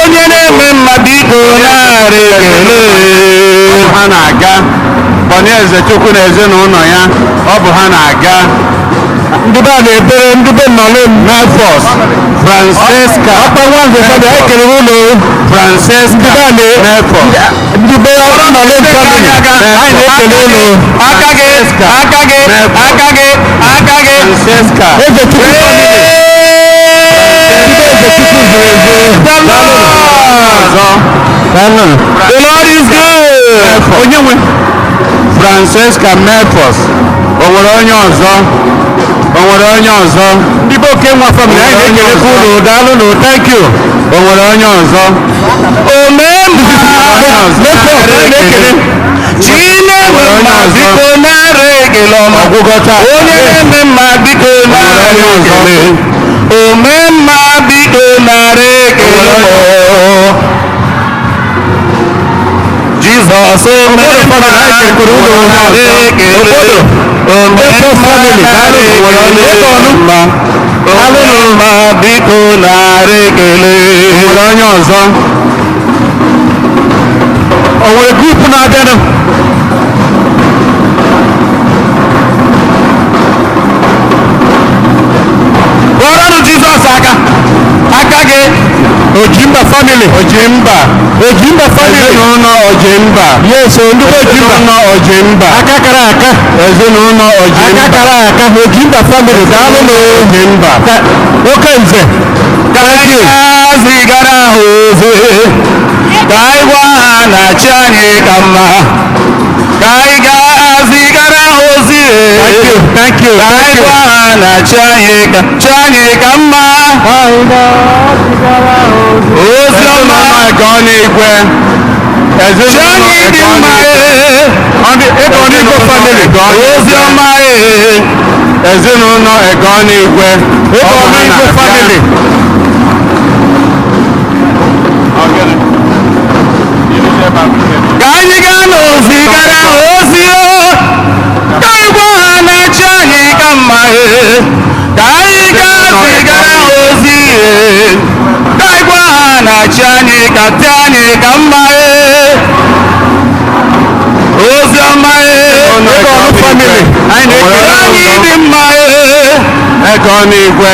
Onye na-eme mma biko nara ekele. Ọ bụ ha na-aga. Bọnị Ezechukwu na ezinụlọ ya, ọ bụ ha na-aga. Ndị be a na-ebere ndị be nnọlụ m. Melfos, Francesca. Ọkpa nwa nze family, anyị kelere unu. Francesca. Ndị be a na- Melfos. Ndị be nnọlụ m family, anyị na-ekele unu. Aka gị, aka gị, aka gị, aka gị. Francesca. Ezechukwu family. Ndị be Ezechukwu zuru ezu. Daalụ nụ. Ọzọ. Daalụ nụ. The Lord is good. Onye nwe? Francesca Melfos. O nwere onye ọzọ? O nwere onye ọzọ? Ndị be oke nwa family, anyị na-ekelekwa unu. Daalụ nụ. Thank you. O nwere onye ọzọ? Omemma anyị na-ekele. Chineke mma biko nara ekele ọma. Onye na-eme mma biko nara ekele. Omemma biko nara ekele ọma. Jizọs omemma nara ekele. Omemma nara ekele ọma. Omemma biko nara ekele. O nwere onye ọzọ? O nwere group na-abịanụ? Kpọrọnụ Jizọs aka. Aka gị. Ojimba family. Ojimba. Ojimba family. Ezinụlọ Ojimba. Yes, o ndị be Ojimba. Ezinụlọ Ojimba. Aka kara aka. Ezinụlọ Ojimba. Aka kara aka. Ojimba family. Daalụ nụ. Ojimba. Oke nze. Thank you. Zigara ha ozi. Ka anyị gwa ha na chi anyị ka mma. Ka anyị gaa zigara ha ozi. Thank you. Thank you. Ka Thank anyị you. gwa ha na chi anyị ka chi anyị ka mma. Ozi ọma ka ọ na-ekwe. Chi anyị dị mma. Ego n'Igwe family. Ozi ọma ezinụlọ Ego n'Igwe. Ego n'Igwe family. Ka anyị gaa n'ozi gara ozi o. Ka anyị gwa ha na chi anyị ka mma ee. Ka anyị gaa zigara ozi ee. Ka anyị gwa ha na chi anyị ka chi anyị ka mma ee. Ozi ọma ee. Ego ọnụ family. Anyị na-ekele Anyị dị mma ee. Ego n'igwe.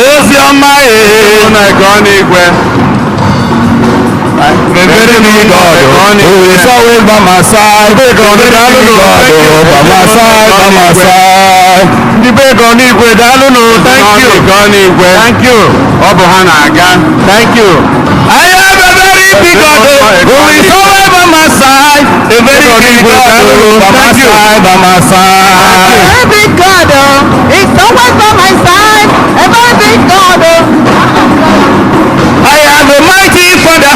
Ozi ọma ee. Ego n'igwe. The very big God, who is always by my side. The very big God, by my side, by my side. Ndị be ego n'igwe daalụ nụ. Thank you. Ego n'igwe. Thank you. Ọ bụ ha na-aga. Thank you. I have a very big God who is always by my side. A very big God by my Thank you. side, by my side. Very big God, oh, it's always by my side. A very big God, oh. I have a mighty Father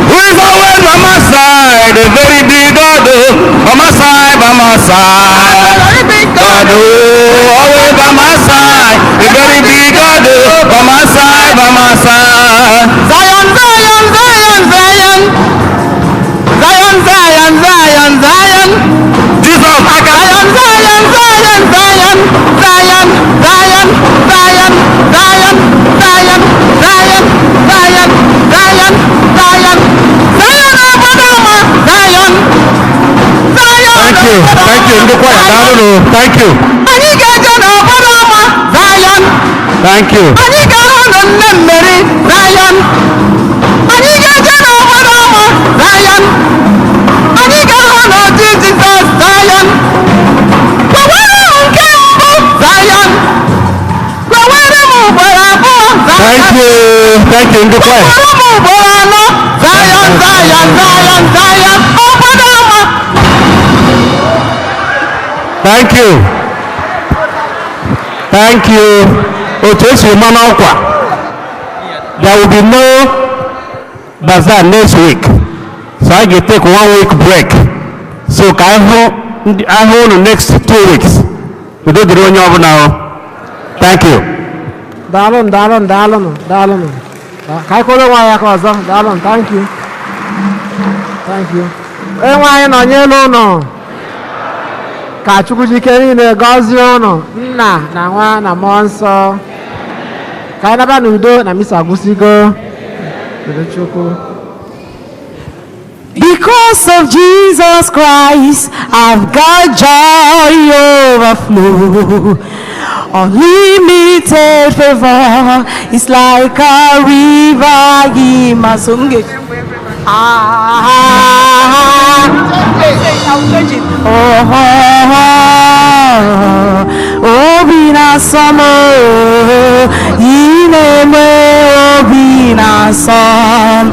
who is always by my side. A very big God oh, by my side, by my side. Very big God, God oh, always by my side. A very big God oh, by my side, by my side. Zion, Zion, Zion, Zion. Zion, Zion, Zion, Zion. Jesus, aka. Zion, Zion, Zion, Zion. Zion, Zion, Zion, Zion, Zion, Zion, Zion, Zion, Zion. Zion obodo ọma, Zion. Zion Thank you. obodo Thank you. Ndị kwaya daalụ nụ. Thank you. Anyị ga-eje n'obodo ọma, Zion. Thank you. Anyị ga-ahụ na nne mmeri, Zion. Anyị ga-eje n'obodo ọma, Zion. Anyị ga-ahụ na otu Jizọs, Zion. Kwewere m nke mbụ, Zion. Kwewere m ugboro abụọ, Zion. Thank you. Thank you. Ndị kwaya. Kwewere m ugboro anọ, Zion, Zion, Zion, Zion. Obodo ọma. Thank you. Thank you. Otu esi ma n'ọkwa. There will be no bazaar next week. So I ga take one week break. So ka anyị hụ ndị ahụ unu next 2 weeks. Udo dịrị onye ọbụla o. Thank you. Daalụnụ, daalụnụ, daalụnụ, daalụnụ. Ka anyị kwụrụ onwe anyị aka ọzọ. Daalụnụ. Thank you, thank you. Onye nwe anyị nọnyere ụnụ. Ka Chukwu jike niile gọzie ụnụ, Nna na Nwa na Mmụọ Nsọ. Ka anyị naba n'udo na misa agwụsịgo. Udo Chukwu. Because of Jesus Christ, I've got joy overflow. Unlimited favor is like a river in my soul. Ah, oh, obi na-asọ m, ị na-eme obi na-asọ m.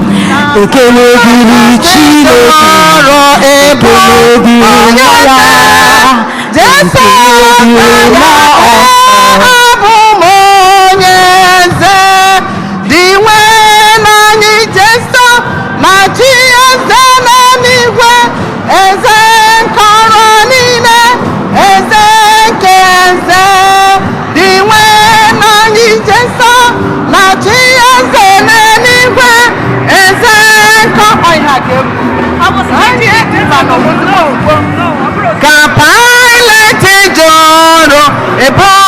Ekele dịrị Chineke, ekele dịrị nwa ya, ekele dịrị Mmụọ Nsọ. Abụ m onye eze dị nwe n'anyị Jesu na chi eze n'eluigwe, eze nkọrọ niile, eze nke eze dị nwe n'anyị Jesu na chi eze n'eluigwe, eze nkọ ka Pilate jụrụ ebe.